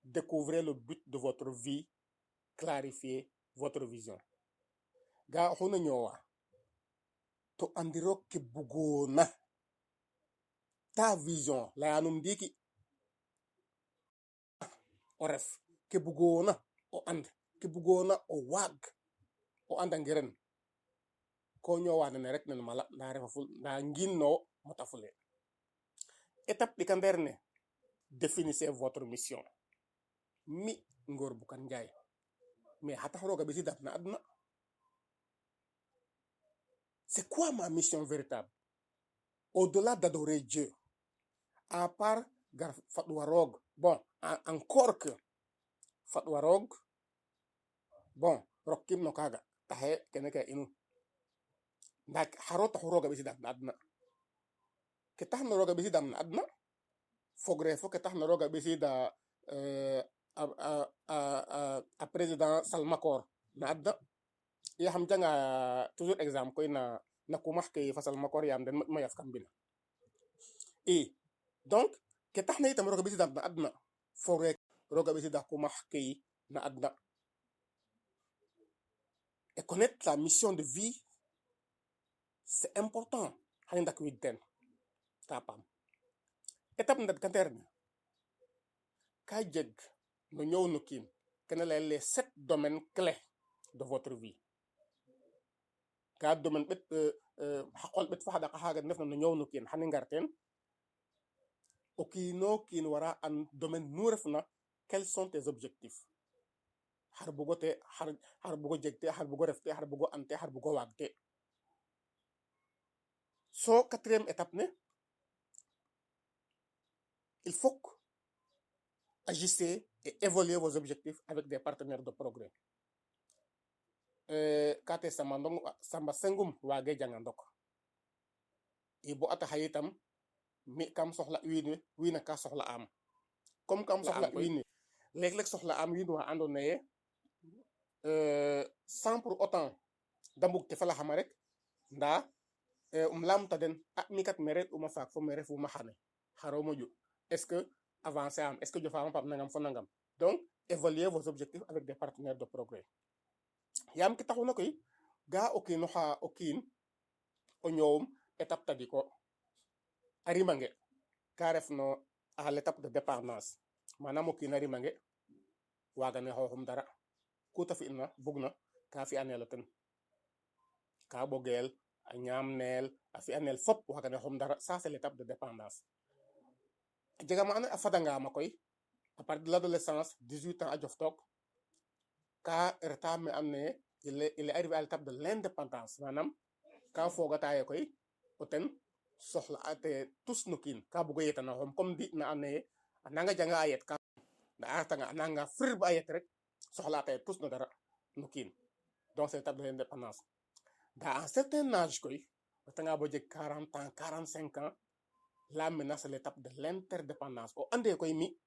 découvrez le but de votre vie, clarifiez votre vision. Ga oxu na ñoowa to andiro ke bugoona, ta vision layanum ndiiki, o ref ke bugoona, o and ke bugoona, o waag o andangiran. Ko ñoowa nene rek nen mala, nda refa ful, nda ngiin no mota fule. Étape ɗikandeer ne, définissez votre mission. Mi Ngor Boucar Ndiaye, mais xa tax roga ɓisiidam na aduna? C'est quoi ma mission véritable au-delà d'adorer Dieu, à part gar faɗwa roog? Bon, encore que faɗwa roog, bon, rokkiim no kaaga, taxe kene ke inu, nda xaro taxu roga ɓisiidam na aduna? Ke taxna roga ɓisiidam na aduna fogre fo ke taxna roga ɓisiida a président Salmakor na adna. Yaxam janga toujours exemple koy na kumax ke fa Salmakor, yaam den moƴ ma yaf kam mbina i. Donc ke taxna itam roga ɓisiidam na adna fogre roga ɓisiida kumax ke na adna. Et connaître la mission de vie, c'est important. Xan i ndakwiid teen ta paam. Étape ndadkandeer ne ka jeg no ñoow no kiin kene layel les sept domaines clés de votre vie. Ka domaine ɓet xa qol ɓet fo xa ɗaq xaaga ndefna no ñoow no kiin, xan i ngar teen. O kiino kiin wara an domaine nu refna, quels sont tes objectifs, xar bugo te, xar bugo jeg te, xar bugo ref te, xar bugo an te, xar bugo waag te. So quatrième étape ne, il faut que agissez et évoluer vos objectifs avec des partenaires de progrès. Kate samba ndong samba sengum waage janga ndok i bo a taxa itam mi kam soxla wiin we, wiin ka soxla am comme kam soxla wiin we. Léeg-léeg soxla am wiin wa andoona ye sans pour autant da mbug te falaxama rek, nda laamta den a mi kat me re'uma faak fo me refuma xane, xaro moƴu? Est-ce que avancer am? Est-ce que jofaama paam nangam fo nangam? Donc évaluer vos objectifs avec des partenaires de progrès. Yaam ke taxuna koy ga o kiin oxa o kiin o ñoowum, étape tadiko a rimange ka ref no à l'étape de dépendance, manam o kiin a rimange waagane xooxum dara, ku ta fi'na bugna ka fi'anel o ten, ka ɓogeel, a ñaamneel, a fi'anel fop, waagane xooxum dara. Ça, c'est l'étape de dépendance. A jega ma andoona ye a fadangama koy, à partir de l'adolescence, 18 ans a jof took, ka reta me andoona ye il est arrivé à l'étape de l'indépendance, manam ka foogata ye koy o ten soxla ate tus no kiin, ka bugo yetana xoxum, comme ndi na andoona ye a nanga janga a yet ka, nda a retanga a nanga frir ba a yet rek, soxla ate tus no dara no kiin. Donc c'est l'étape de l'indépendance. Nda un certain âge koy, o retanga bo jeg 40 ans, 45 ans, là maintenant c'est l'étape de l'interdépendance. O ande koy mi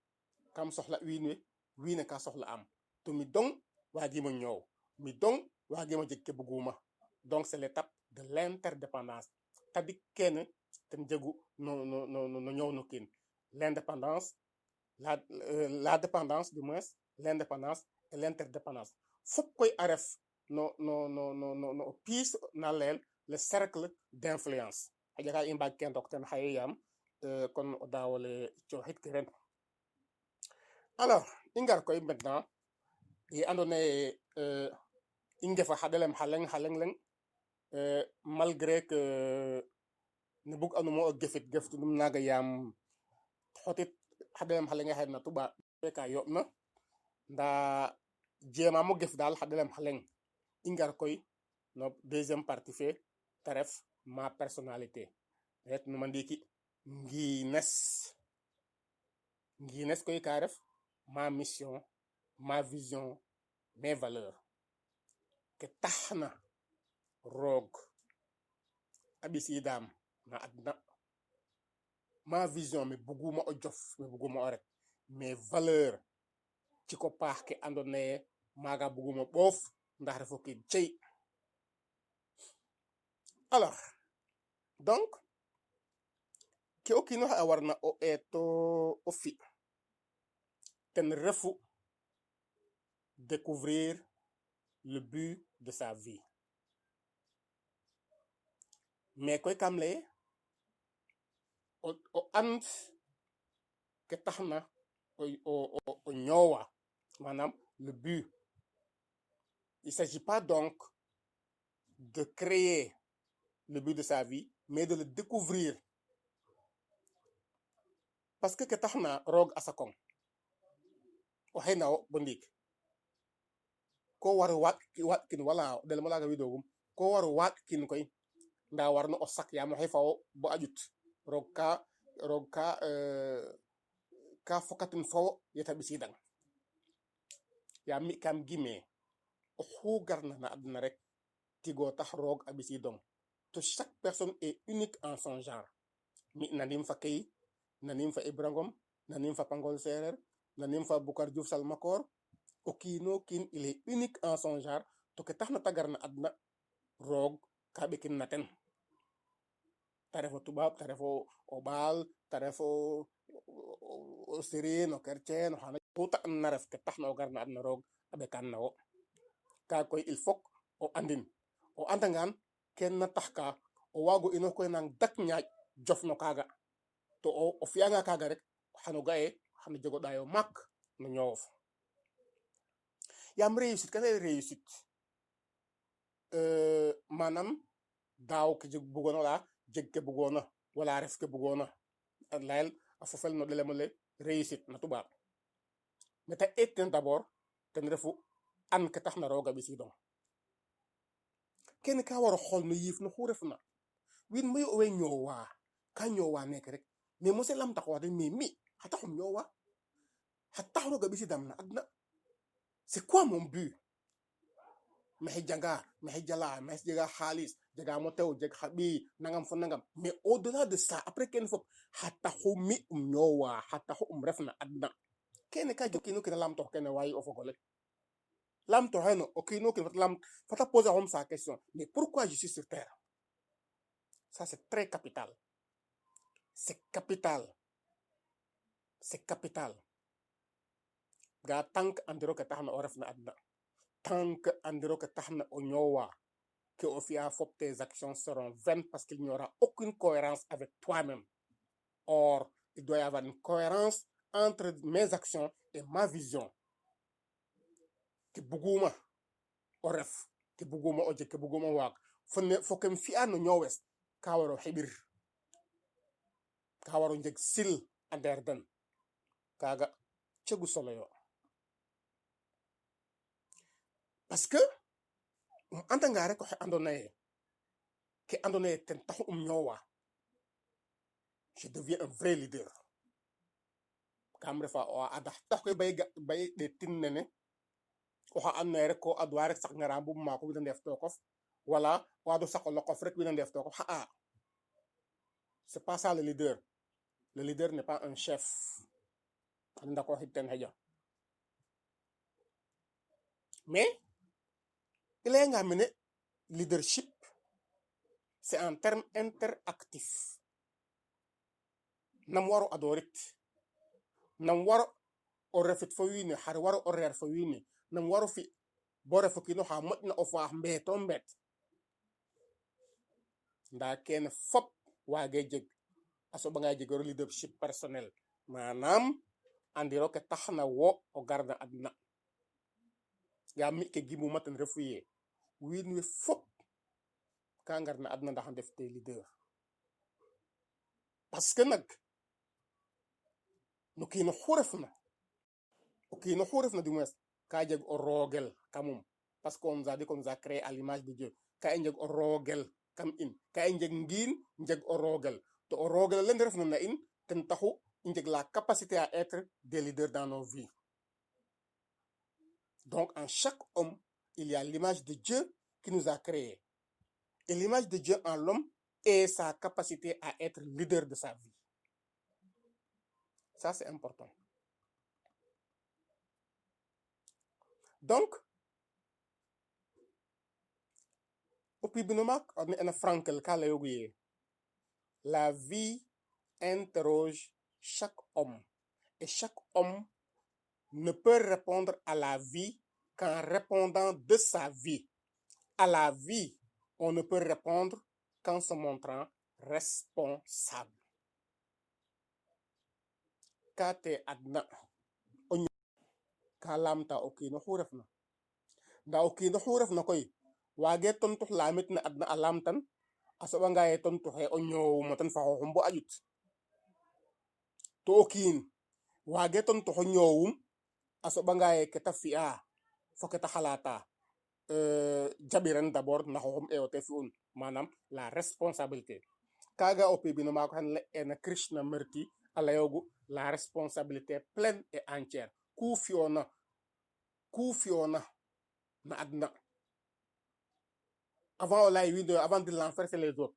kam soxla wiin we, wiin we ka soxla am, to mi dong waagimo ñoow, mi dong waagimo jeg ke buguma. Donc c'est l'étape de l'interdépendance. Tadik kene ten jegu no ñoow no kiin: l'indépendance, la dépendance, du moins l'indépendance et l'interdépendance. Fop koy a ref no piis na layel le cercle d'influence. Xaƴa ka i mbaag ke ndok ten xaye, yaam kon o daawole cooxit ke ren. Alors i ngar koy maintenant ye andoona ye i ngefa xa ɗelem xa leŋ xa leŋ leŋ, malgré que ne bug'anuma o gefit geftinum naaga, yaam xotit xa ɗelem xa leŋ axe na tuɓa ka yooɓna, nda jeemaam o gef daal xa ɗelem xa leŋ. I ngar koy no deuxième partie fe, te ref ma personnalité. Retnuma ndiiki ngiines. Ngiines koy ka ref ma mission, ma vision, mes valeurs, ke taxna roog a ɓisiidaam na adna, ma vision, me buguma o jof, me buguma o ret, mes valeurs, ciko paax ke andoona ye maaga buguma ɓoof ndax refo kiin cey. Alors donc ke o kiin oxe a warna o eeto o fi ten refu découvrir le but de sa vie. Mais koy kam leye o and ke taxna o ñoowa, manam le but. Il s'agit pas donc de créer le but de sa vie, mais de le découvrir. Parce que ke taxna Roog a sakong, oxey na wo bo ndiik. Ko waro waaɗ kin, wala o ɗelem olaaga widoogum, ko waro waaɗ kin koy, ndaa warno o sak, yaam oxey fa wo bo a ƴut. Roog ka fokatin fa wo yeta ɓisiidang. Yaam mi kam gime oxu garna na adna rek tigo tax Roog a ɓisiidong, to chaque personne est unique en son genre. Mi nanim fa Key, nanim fa Ibra Ngom, nanim fa Pangol Sereer, nanim fa Boucar Diouf Salmakor. O kiino kiin, il est unique en son genre, to ke taxna ta gar na adna, Roog ka ɓekin na ten. Ta ref o tubaab, ta ref o ɓaal, ta ref o seriñ, o chrétien, o xana ku ta andna ref, ke taxna o gar na adna, Roog a ɓekaan na wo. Ka koy il faut o andin. O andangaan, ken na tax ka o waago inoox koy nang dak ñaaƴ jof no kaaga. To o fi'anga kaaga rek, xano ga'e xano jeg o ɗaay o maak no ñoowof. Yaam réussite, ka lay réussite, manam daaw ke jeg bugoona, wala jeg ke bugoona, wala ref ke bugoona, a layel a fofel no ɗelem ole réussite na tubaab. Mais ta eetna d'abord ten refu an ke taxna Roog a ɓisiidong. Kene ka war o xool no yiif no xu refna. Wiin mayu owey ñoowaa, ka ñoowaa neke rek, mais mosee lamta xoox den: mais mi, xa taxum ñoowaa? Xa tax Roog a ɓisiidam na adna? C'est quoi mon but? Maxey janga, maxey jala, maxey jega xaalis, jegaam o tew, jeg xa ɓiy, nangam fo nangam. Mais au delà de ça, après kene fop, xa taxu mi um ñoowaa? Xa taxu um ref na adna? Kene ka jeg kiino kiin a lamtoox kene waay o fogole. Lamtooxeno o kiino kiin, fat lam fata poser xom sa question: mais pourquoi je suis sur terre? Ça, c'est très capital, c'est capital, c'est capital. Ga tant que andiro ke taxna o ref na adna, tant que andiro ke taxna o ñoowaa, ke o fi'a fop, tes actions seront vaines, parce qu'il n'y aura aucune cohérence avec toi-même. Or, il doit y avoir une cohérence entre mes actions et ma vision, ke buguma o ref, ke buguma o jeg, ke buguma waag fo ne fo kem fi'a no ñoowes. Ka waro xeɓir, ka waro jeg sil a ndeer den. Kaaga cegu solo yo, parce que um andanga rek oxe andoona yee ke andoona yee ten taxu um ñoowaa, je deviens un vrai leader. Kam refa o adax tax koy bay bay ɗeetin nene oxa andoona yee rek ko adwa rek saq ngara mbub maako wiin a ndef tookof, wala o adu saq o loqof rek wiin a ndef tookof. Xa'a, c'est pas ça le leader. Le leader n'est pas un chef. Xan ndakooxid ten xeƴa. Mais i layanga mene leadership, c'est un terme interactif. Nam waro adorit, nam waro o refit fo wiin we, xar waro o reer fo wiin we, nam waro fi bo ref o kiin oxa moƴna o faax mbeeto mbeet. Ndaa kene fop waage jeg a soɓanga jegiro leadership personnel, manam andiro ke taxna wo o garna adna. Yaam mi, ke gimuma ten refu yee wiin we fop ka ngarna adna ndax a ndef te leader, parce que nak no kiin oxu refna, o kiin oxu refna du moins, ka jeg o roogel kamum, parce qu'on nous a dit qu'on nous a créé à l'image de Dieu. Ka i njeg o roogel kam in, ka i njeg ngiin, njeg o roogel. To o roogel ole refna na in, ten taxu i njeg la capacité à être des leaders dans nos vies. Donc en chaque homme, il y a l'image de Dieu qui nous a créés, et l'image de Dieu en l'homme est sa capacité à être leader de sa vie. Ça, c'est important. Donc o pibino maak ne Frankel ka layoogu yee la vie interroge chaque homme et chaque homme ne peut répondre à la vie qu'en répondant de sa vie. À la vie, on ne peut répondre qu'en se montrant responsable. Ka te adna o ka lamta o kiin oxu refna, ndaa o kiin oxu refna koy waage tontoox lamit ne adna a lamtan. A soɓanga ye tontu xe o ñoowum o ten fa xooxum bo a ƴut to o kiin waage tontoxo ñoowum a soɓanga ye ke ta fi'a fo ke ta xalata jaɓiran d'abord na xooxum e o te fi'un, manam la responsabilité. Kaga o pibino maako xen la'eena Krishnamurti a layoogu la responsabilité pleine et entière. Ku fi'oona na adna, avant o lay wiin, avant de l'enfercer les autres,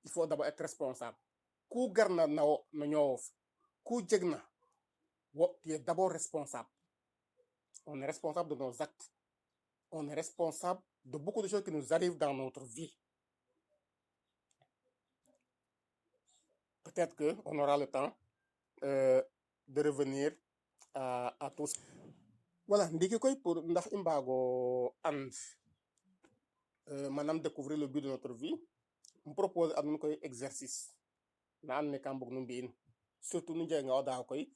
il faut d'abord être responsable. Ku garna na wo no ñoowof, ku jegna wo, tu es d'abord responsable. On est responsable de nos actes, on est responsable de beaucoup de choses qui nous arrivent dans notre vie. Peut-être que on aura le temps de revenir à tous. Voilà, ndiki koy, pour ndax i mbaago and, manam découvrir le but de notre vie, um propose a nuun koy exercice na andoona yee kam bug nu mbi'in, surtout nu njeganga o daaw koy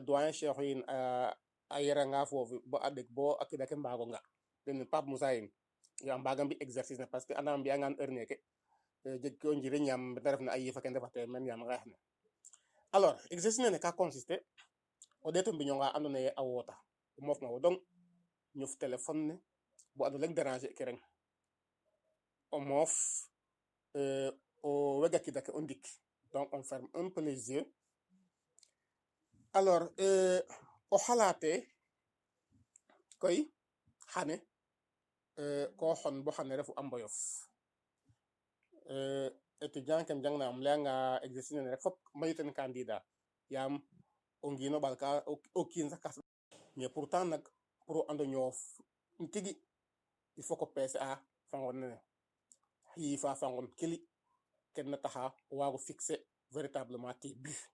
doyen Cheikh yin a yeranga foofi bo a ɗeg bo a kida ke mbaago nga den Pape Moussa yin yo a mbaaga mbi exercice ne, parce que anda mbi'angaan heure neke jeg ke o njiriñ, yaam mete refna a yiif ake ndefate meen yaam nqeex ne. Alors, exercice nene ka consister o ɗeet o mbiñ onqa andoona yee a woota, o moof ma wo dong, ñuf téléphone ne bo ando leŋ déranger ke reng, o moof, o wega kida ke o ndik. Donc on ferme un peu les yeux. Alors, o xalaate koy xane ko xon bo xane refu a mboyof. Étudiant ke njangna, um layanga exercice nene rek, fop mayu ten candidat, yaam o ngiin o ɓaal ka o kiin sax ka. Mais pourtant nak, pour o ando ñoof tigi, il faut que PCA fa nqon nene yiifa fa nqon kili ken na taxa o waago fixer véritablement tes buts.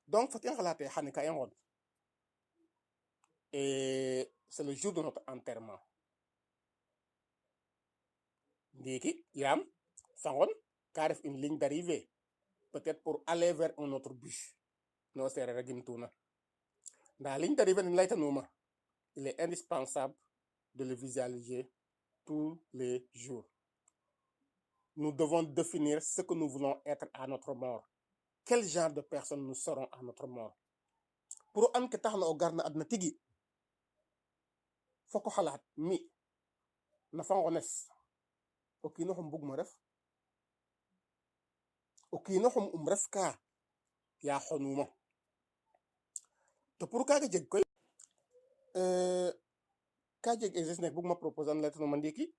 Donc fat i nqalaate xane ka i nqon et c'est le jour de notre enterrement. Ndiiki, yaam fa nqon ka ref une ligne d'arrivée, peut-être pour aller vers un autre but no sereer a gimtuna. Nda ligne d'arrivée nen laytanuma, il est indispensable de le visualiser tous les jours. Nous devons définir ce que nous voulons être à notre mort, quel genre de personne nous serons à notre mort. Pour an ke taxna o garna adna tigi, foko xalaat mi na fa nqones o kiino xum bugmo ref, o kiino xum ref ka ya xonuma. To pour kaga jeg koy, ka jeg exercice nek bugma proposer an laytanuma ndiiki,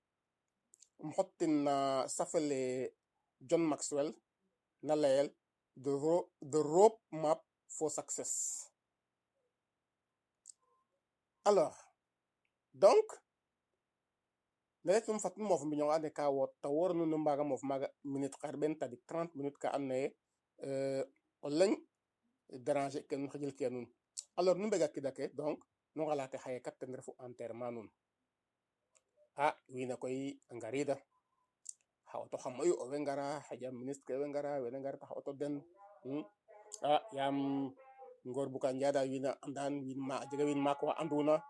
um xottin na safele John Maxwell na layel the road map for success. Alors donc, ne laytanum, fat nu moof mbiñonga ando naye ka woot ta woora nuun, nu mbaga moof maaga minute 40, 30 minutes ka andoona yee o leŋ déranger ke nuun, xijil ke nuun. Alors nu mbega kida ke, donc nu ngalate xaye kat ten refu enterrement nuun. A wiin koy a ngariida xa auto xa mayu owey ngara, xaƴa ministre ke owey ngara, wene ngara xa auto den a yaam Ngor Buka Ndiaye daal wiin a andan, wiin ma a jega wiin maak wa anduna,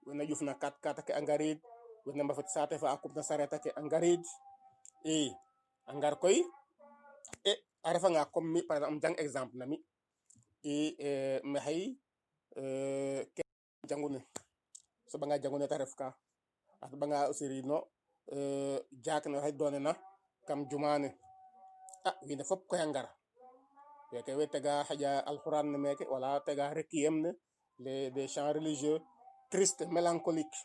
wena ƴufna 4x4 ake a ngariid, wena mbafit saate fa a kupna sareet ake a ngariid. I a ngar koy, e a refanga comme mi par exemple, um jang exemple na mi i, maxey ke jangu ne soɓanga jangu ne te ref ka a soɓanga aussi no jaak ne oxey doonena kam juma ne. A wiin we fop koy a ngar weke wey tega xaƴa alxuraan ne meke wala tega requiem ne, les des chants religieux triste, mélancolique.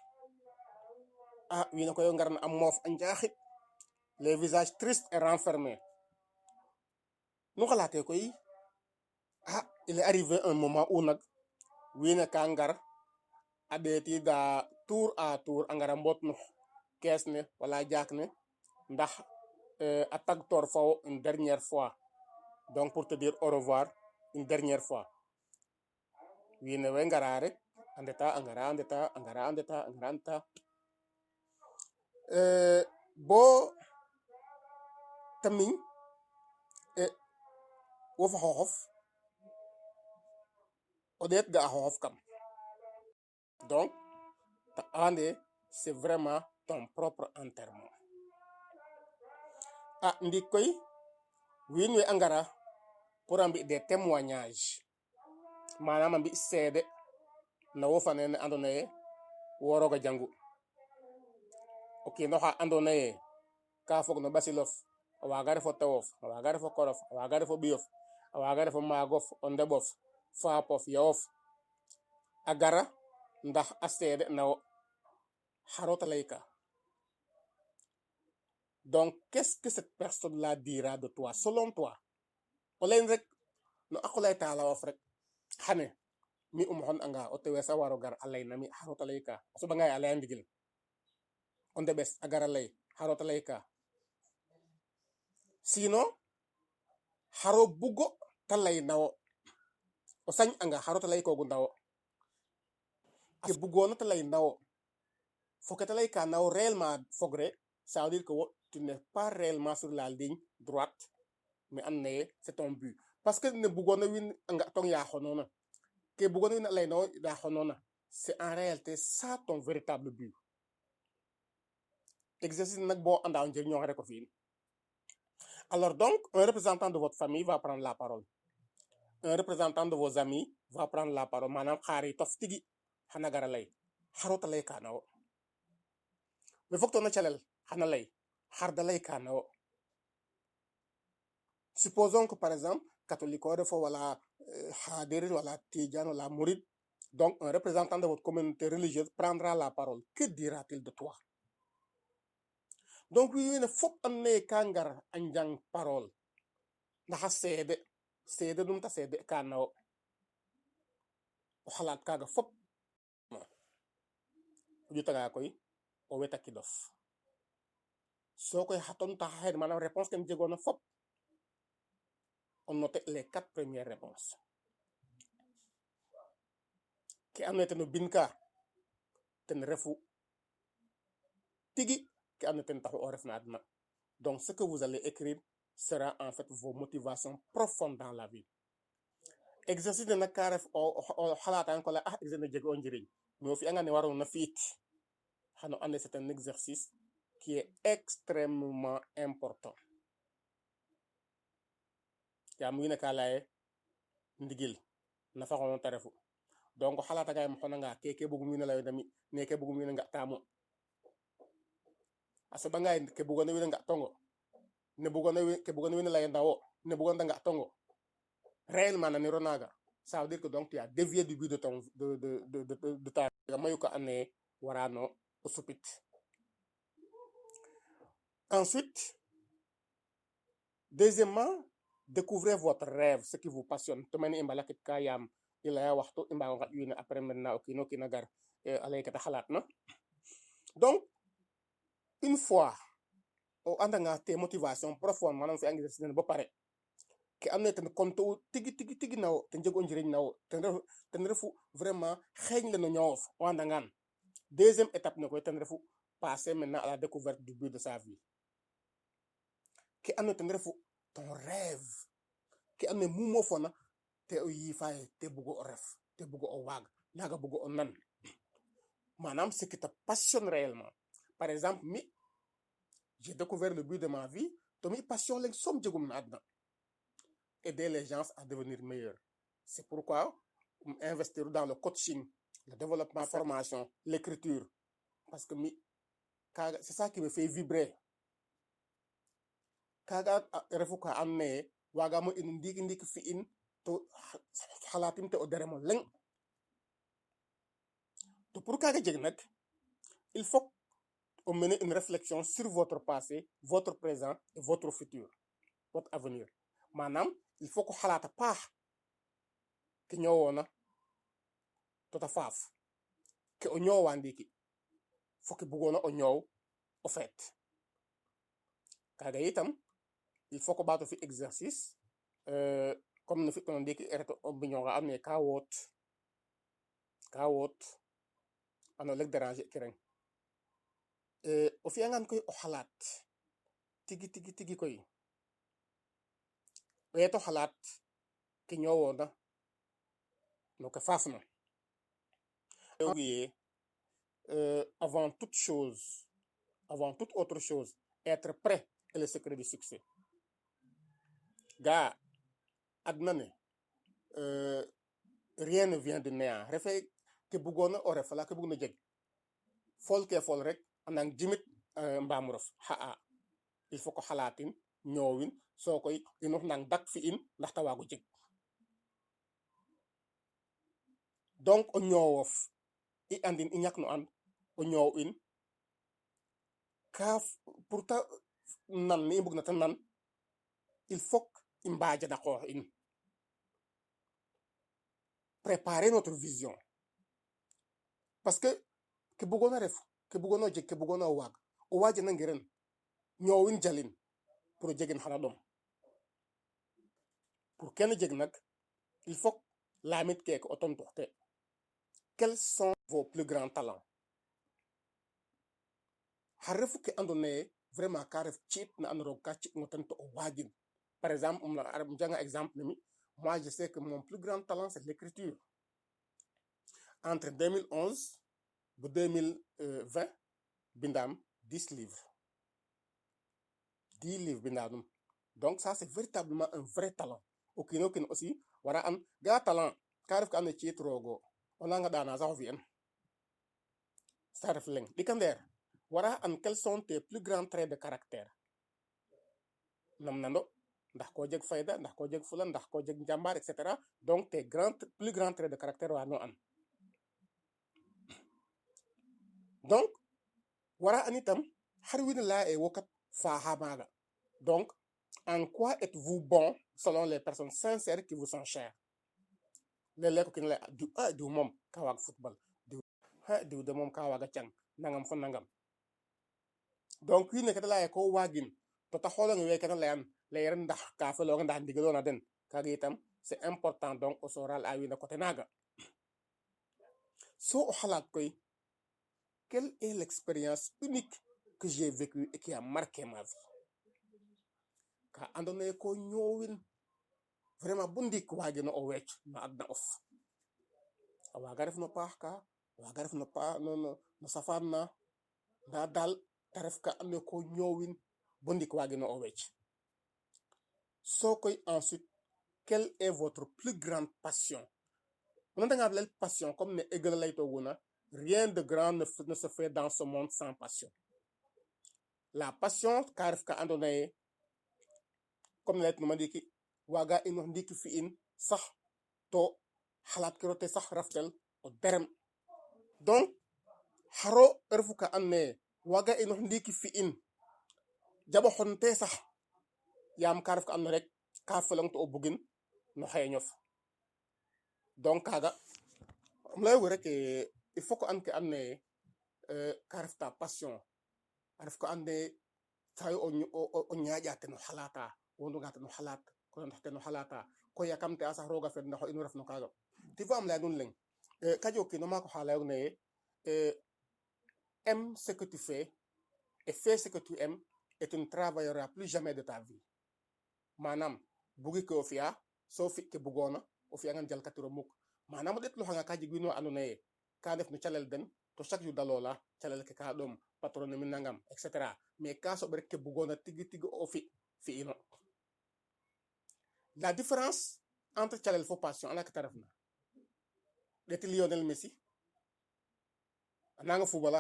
A wiin koy ngarna a moof a njaaxit, les visages tristes et renfermés. Nu xalaate koy, a il est arrivé un moment où nag wiin we ka ngar a ɗeetiida tour à tour, a ngara mbotnu kees ne wala jaak ne ndax a tagtoor fa wo une dernière fois, donc pour te dire au revoir une dernière fois. Wiin we ngara rek a ndeta, a ngara a ndeta, a ngara a ndeta, a ngara a ndeta, bo ta miñ e wo fa xooxof o ɗeet ga a xooxof kam. Donc te ande c'est vraiment ton propre enterrement. A ndiik koy wiin we a ngara pour a mbi des témoignages, manam a mbi seede na wo fa nene andoona yee wo roog a jangu. O kiin oxa andoona yee ka fog no ɓasilof, a waaga ref o tewof, a waaga ref o korof, a waaga ref o ɓiyof, a waaga ref o maagof, o ndeɓof, faapof, yawof, a gara ndax a seede na wo, xaro ta layka? Donc qu'est-ce que cette personne-là dira de toi, selon toi? O leyin rek no aqulay taala of rek xane mi um xon'anga o tewes a war o gar a lay na mi, xaro ta layka? A soɓanga ye a laya ndigil, o ndeɓes a gara lay, xaro ta layka? Sinon xaro bugo ta lay na wo? O sañ anga, xaro ta laykoogu na wo? Ke bugoona ta lay na wo fo ke ta layka na wo réellement fogre, ça veut dire que wo, tu n'es pas réellement sur la ligne droite. Mais andoona yee c'est ton but, parce que ne bugoona wiin a nga'tong ya xonoona, ke bugoona wiin a lay na wo ya xonoona, c'est en réalité ça ton véritable but. Exercice nag bo anda o njiriñonge rek o fi'in. Alors donc, un représentant de votre famille va prendre la parole, un représentant de vos amis va prendre la parole, maanaam xaaritof tigi xana gara lay xaro ta layka na wo. We fogtoona calel xana lay xar da layka na wo. Supposons que par exemple catholique o refo, wala xaadir, wala tidiane, wala mouride. Donc un représentant de votre communauté religieuse prendra la parole. Que dira-t-il de toi? Donc wiin we fop andoona yee ka ngar a njang parole ndax a seede, seede num ta seede ka na wo, o xalaat kaaga fop, o ƴutanga koy o wet a kidof so koy xa tontax xaxe, maanaam réponse ke jegoona fop, o noter les quatre premières réponses. Ke andoona yee ten o bindka ten refu tigi ke andoona yee ten taxu o ref na adna. Donc ce que vous allez écrire sera en fait vos motivations profondes dans la vie. Exercice ne nak ka ref o xalatan ko lay ah exercice ne jeg o njiriñ, mais o fi'anga ne waroona fi'it, xano ande c'est un exercice qui est extrêmement important, yaam wiin we ka laya ye ndigil nafa xoŋ ta refu. Donc o xalatanga yee um xonanga keke bugum wiin we layo na mi, neke bugum wiin we nga'taamo, a soɓanga ye ke bugoona wiin we nga'tongo, ne bugoona ke bugoona wiin we laya na wo, ne bugoona da nga'tongo réellement naniro naaga, ça veut dire que donc tu as dévié du but de ton de ta mayu ka andoona yee warano o supit. Ensuite, deuxièmement, découvrez votre rêve, ce qui vous passionne. To mene i mbalakit ka yaam i laya waxtu i mbaago nqaƴ wiin we après maintenant o kiin o kiin a gar a lay ke ta xalaatna. Donc une fois o andanga tes motivations profondes, maanaam fi'anga exercice nene bo pare, ke andoona yee ten compte u tigi tigi tigi na wo, ten jegu o njiriñ na wo, ten refu vraiment xeeñ le no ñoowof, o andangaan, deuxième étape ne koy ten refu passer maintenant à la découverte du but de sa vie. Ke andoona yee ten refu ton rêve, ke andoona yee mu mofoona te o yiifa ye te bugo o ref, te bugo o waag, naaga bugo o nan, maanaam ce qui te passionne réellement. Par exemple, mi, j'ai découvert le but de ma vie, to mi passion leŋ soom jegum na adna: aider les gens à devenir meilleurs. C'est pourquoi investir dans le coaching, le développement, formation, l'écriture, parce que mi kaga c'est ça qui me fait vibrer. Kaga refu ka andoona yee waagaamo inu ndiiki ndiiki fi'in to xalatim te o deremo leŋ. To pour kaga jeg nak, il faut o mener une réflexion sur votre passé, votre présent et votre futur, votre avenir. Maanaam il faut que xalaat a paax ke ñoowoona to ta faaf, ke o ñoowa ndiiki fo ke bugoona o ñoow o feet. Kaga itam il faut que ɓaato fi exercice comme no fi'toona ndiiki, ret o mbiño nga andoona yee ka woot xano leŋ déranger kirang. O fi'angaan koy o xalaat tigi tigi tigi koy, o yeto xalaat ke ñoowoona no ke faafna ye, avant toute chose, avant toute autre chose, être prêt. est le secret du succès? Ga adna ne rien ne vient de néant. Refe ke bugoona o ref wala ke bugna jeg fol ke fol rek a nang jimit mbamurof. Xa'a, il faut ko xalaatin, ñoowin, soo koy inoox nang dak fi'in ndax ta waago jeg. Donc o ñoowof i andin, i ñak no and o ñoow in ka pour ta nan ne i mbugna ta nan, il faut i mbaajana qoox in, préparer notre vision, parce que ke bugoona ref, ke bugoona o jeg, ke bugoona o waag, o waajanangiran, ñoowin, jalin pour o jegin, xana ɗom. Pour kene jeg nak, il faut laamit keke o tontoox te: quels sont vos plus grands talents? Xar refu ke andoona yee vraiment ka ref ci'it na andoona roog ka ci'ong o ten to o waajin? Par exemple, um janga exemple ne mi, moi, je sais que mon plus grand talent, c'est l'écriture. Entre 2011 ba 2020, bindaam 10 livres, 10 livres bindaanum. Donc ça, c'est véritablement un vrai talent. O kiin o kiin aussi wara an ga talent ka ref ka andoona yee ci'it roogo, o nanga ɗaana sax o fi'an. Ça ref leŋ. Ɗikandeer, wara an quels sont tes plus grands traits de caractère. Nam nando, ndax ko jeg fayda, ndax ko jeg fula, ndax ko jeg njambaar, et cetera. Donc tes grands plus grands traits de caractère wano an. Donc wara an itam xar wiin we leya ye wo kat faaxa maaga. Donc en quoi êtes-vous bon selon les personnes sincères qui vous sont chères? Léeg-léeg o kiin a lay: "Diw, a diw moom ka waag football, diw, ha diw de moom ka waaga cang nangam fo nangam." Donc wiin we ke da leya ye ko waagin to ta xoolange we ke na leyan leyiran, ndax ka felonga, ndax ndigilo na den. Kaaga itam, c'est important. Donc o sooraale a wiin we côté naaga. So o xalaat koy: quelle est l'expérience unique que j'ai vécue et qui a marqué ma vie? Ka andoona yee ko ñoowin vraiment bo ndiik waagino o weec no adna of. A waaga ref no paax ka, a waaga ref no pa no no safaan na, ndaa daal ta ref ka andoona yee ko ñoowin bo ndiik waagino o weec. So koy ensuite, quelle est votre plus grande passion? O nandanga lel passion, comme ne Hegel a laytooguna: rien de grand ne se fait dans ce monde sans passion. La passion ka ref ka andoona yee, comme ne laytanuma ndiiki, waaga inoox ndiiki fi'in sax to xalaatkiro te sax raftel o derem. Donc xaro refu ka andoona yee waaga inoox ndiiki fi'in, jaɓo xon te sax, yaam ka ref ka andoona rek ka felong to o bugin no xeeñof. Donc kaaga um layoogu rek, il faut que an ke andoona yee ka ref ta passion, a ref ka andoona yee sayu o ñaaƴa ten o xalaata, wondunga ten o xalaat ko, ndax ten o xalaata ko yakamte a sax roog a feed ndax o inu ref no kaaga. Tu vois, am laya nuun leŋ ka jeg o kiin o maak oxa layoogna ye: "Aime ce que tu fais et fais ce que tu aimes et tu ne travailleras plus jamais de ta vie." Manam bugi ke o fi'a so fi ke bugoona, o fi'angan jalkatiro muk. Manam o ɗeetluxanga, ka jeg wiin wa andoona yee ka ndef no calel den to chaque jour da loola calel ke ka ɗom, patron ne mi nangam, et cetera. Mais ka soɓ rek ke bugoona tigi tigi o fi, fi'ino. La différence entre calel fo passion, anda ke ta refna? Ɗeeti Lionel Messi, a nanga football,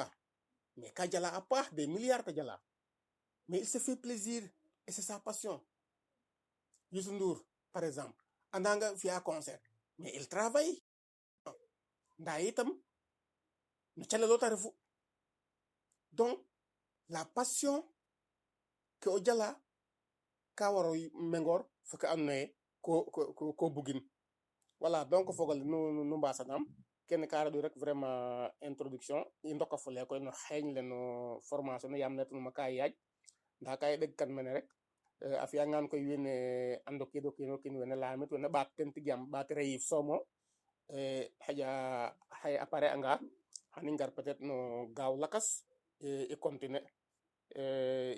mais ka jala a paax, des milliards ta jala, mais il se fait plaisir et c'est sa passion. Youssou Ndour, par exemple, a nanga fi'a concert, mais il travaille, nda itam no calelo ta refu. Donc la passion, ke o jala ka waro mengoor fo ke andoona yee ko bugin. Voilà. Donc fogole nu mbasanam, kene ka reɗ'u rek vraiment introduction. I ndoka fule koy no xeeñ le no formation ne, yaam ne laytanuma ka yaaj, nda ka i ɗegkan mene rek. A fi'angaan koy, wiin we a ndokiid o kiin o kiin, wene lamit, wene ɓaat ten tig, yaam ɓaatira yiif soom o. Xaƴa xaye a pare'anga, xan i ngar peut être no gaaw lakas, i continuer,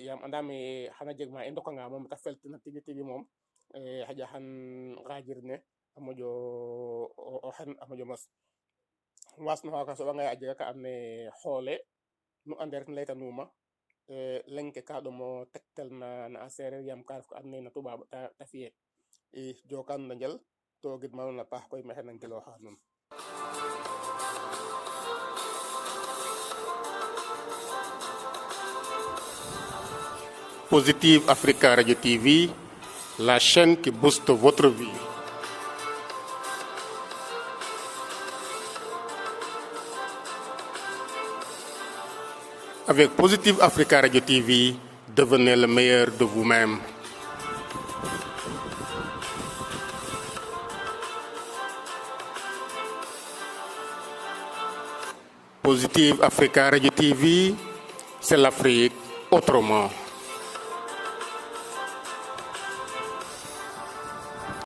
yaam andaam ee xana jeg ma i ndokanga moom ta feltina tigi tigi moom. Xaƴa xan ngajir ne a moƴo o xen, a moƴo mos. Waasnuwa koy, a soɓanga ye a jega ka andoona yee xoole nu ande rek ne laytanuuma. Leng ke ka ɗomo tektel na a sereer yaam ka ref ka andoona yee na tuɓaaɓ ta fi'e. I joka nuun a njal to gidma nuun a paax koy maxey nangilooxaa nuun. Positive Africa Radio TV, la chaîne qui booste votre vie. Avec Positive Africa Radio TV, devenez le meilleur de vous-même. Positive Africa Radio TV, c'est l'Afrique autrement.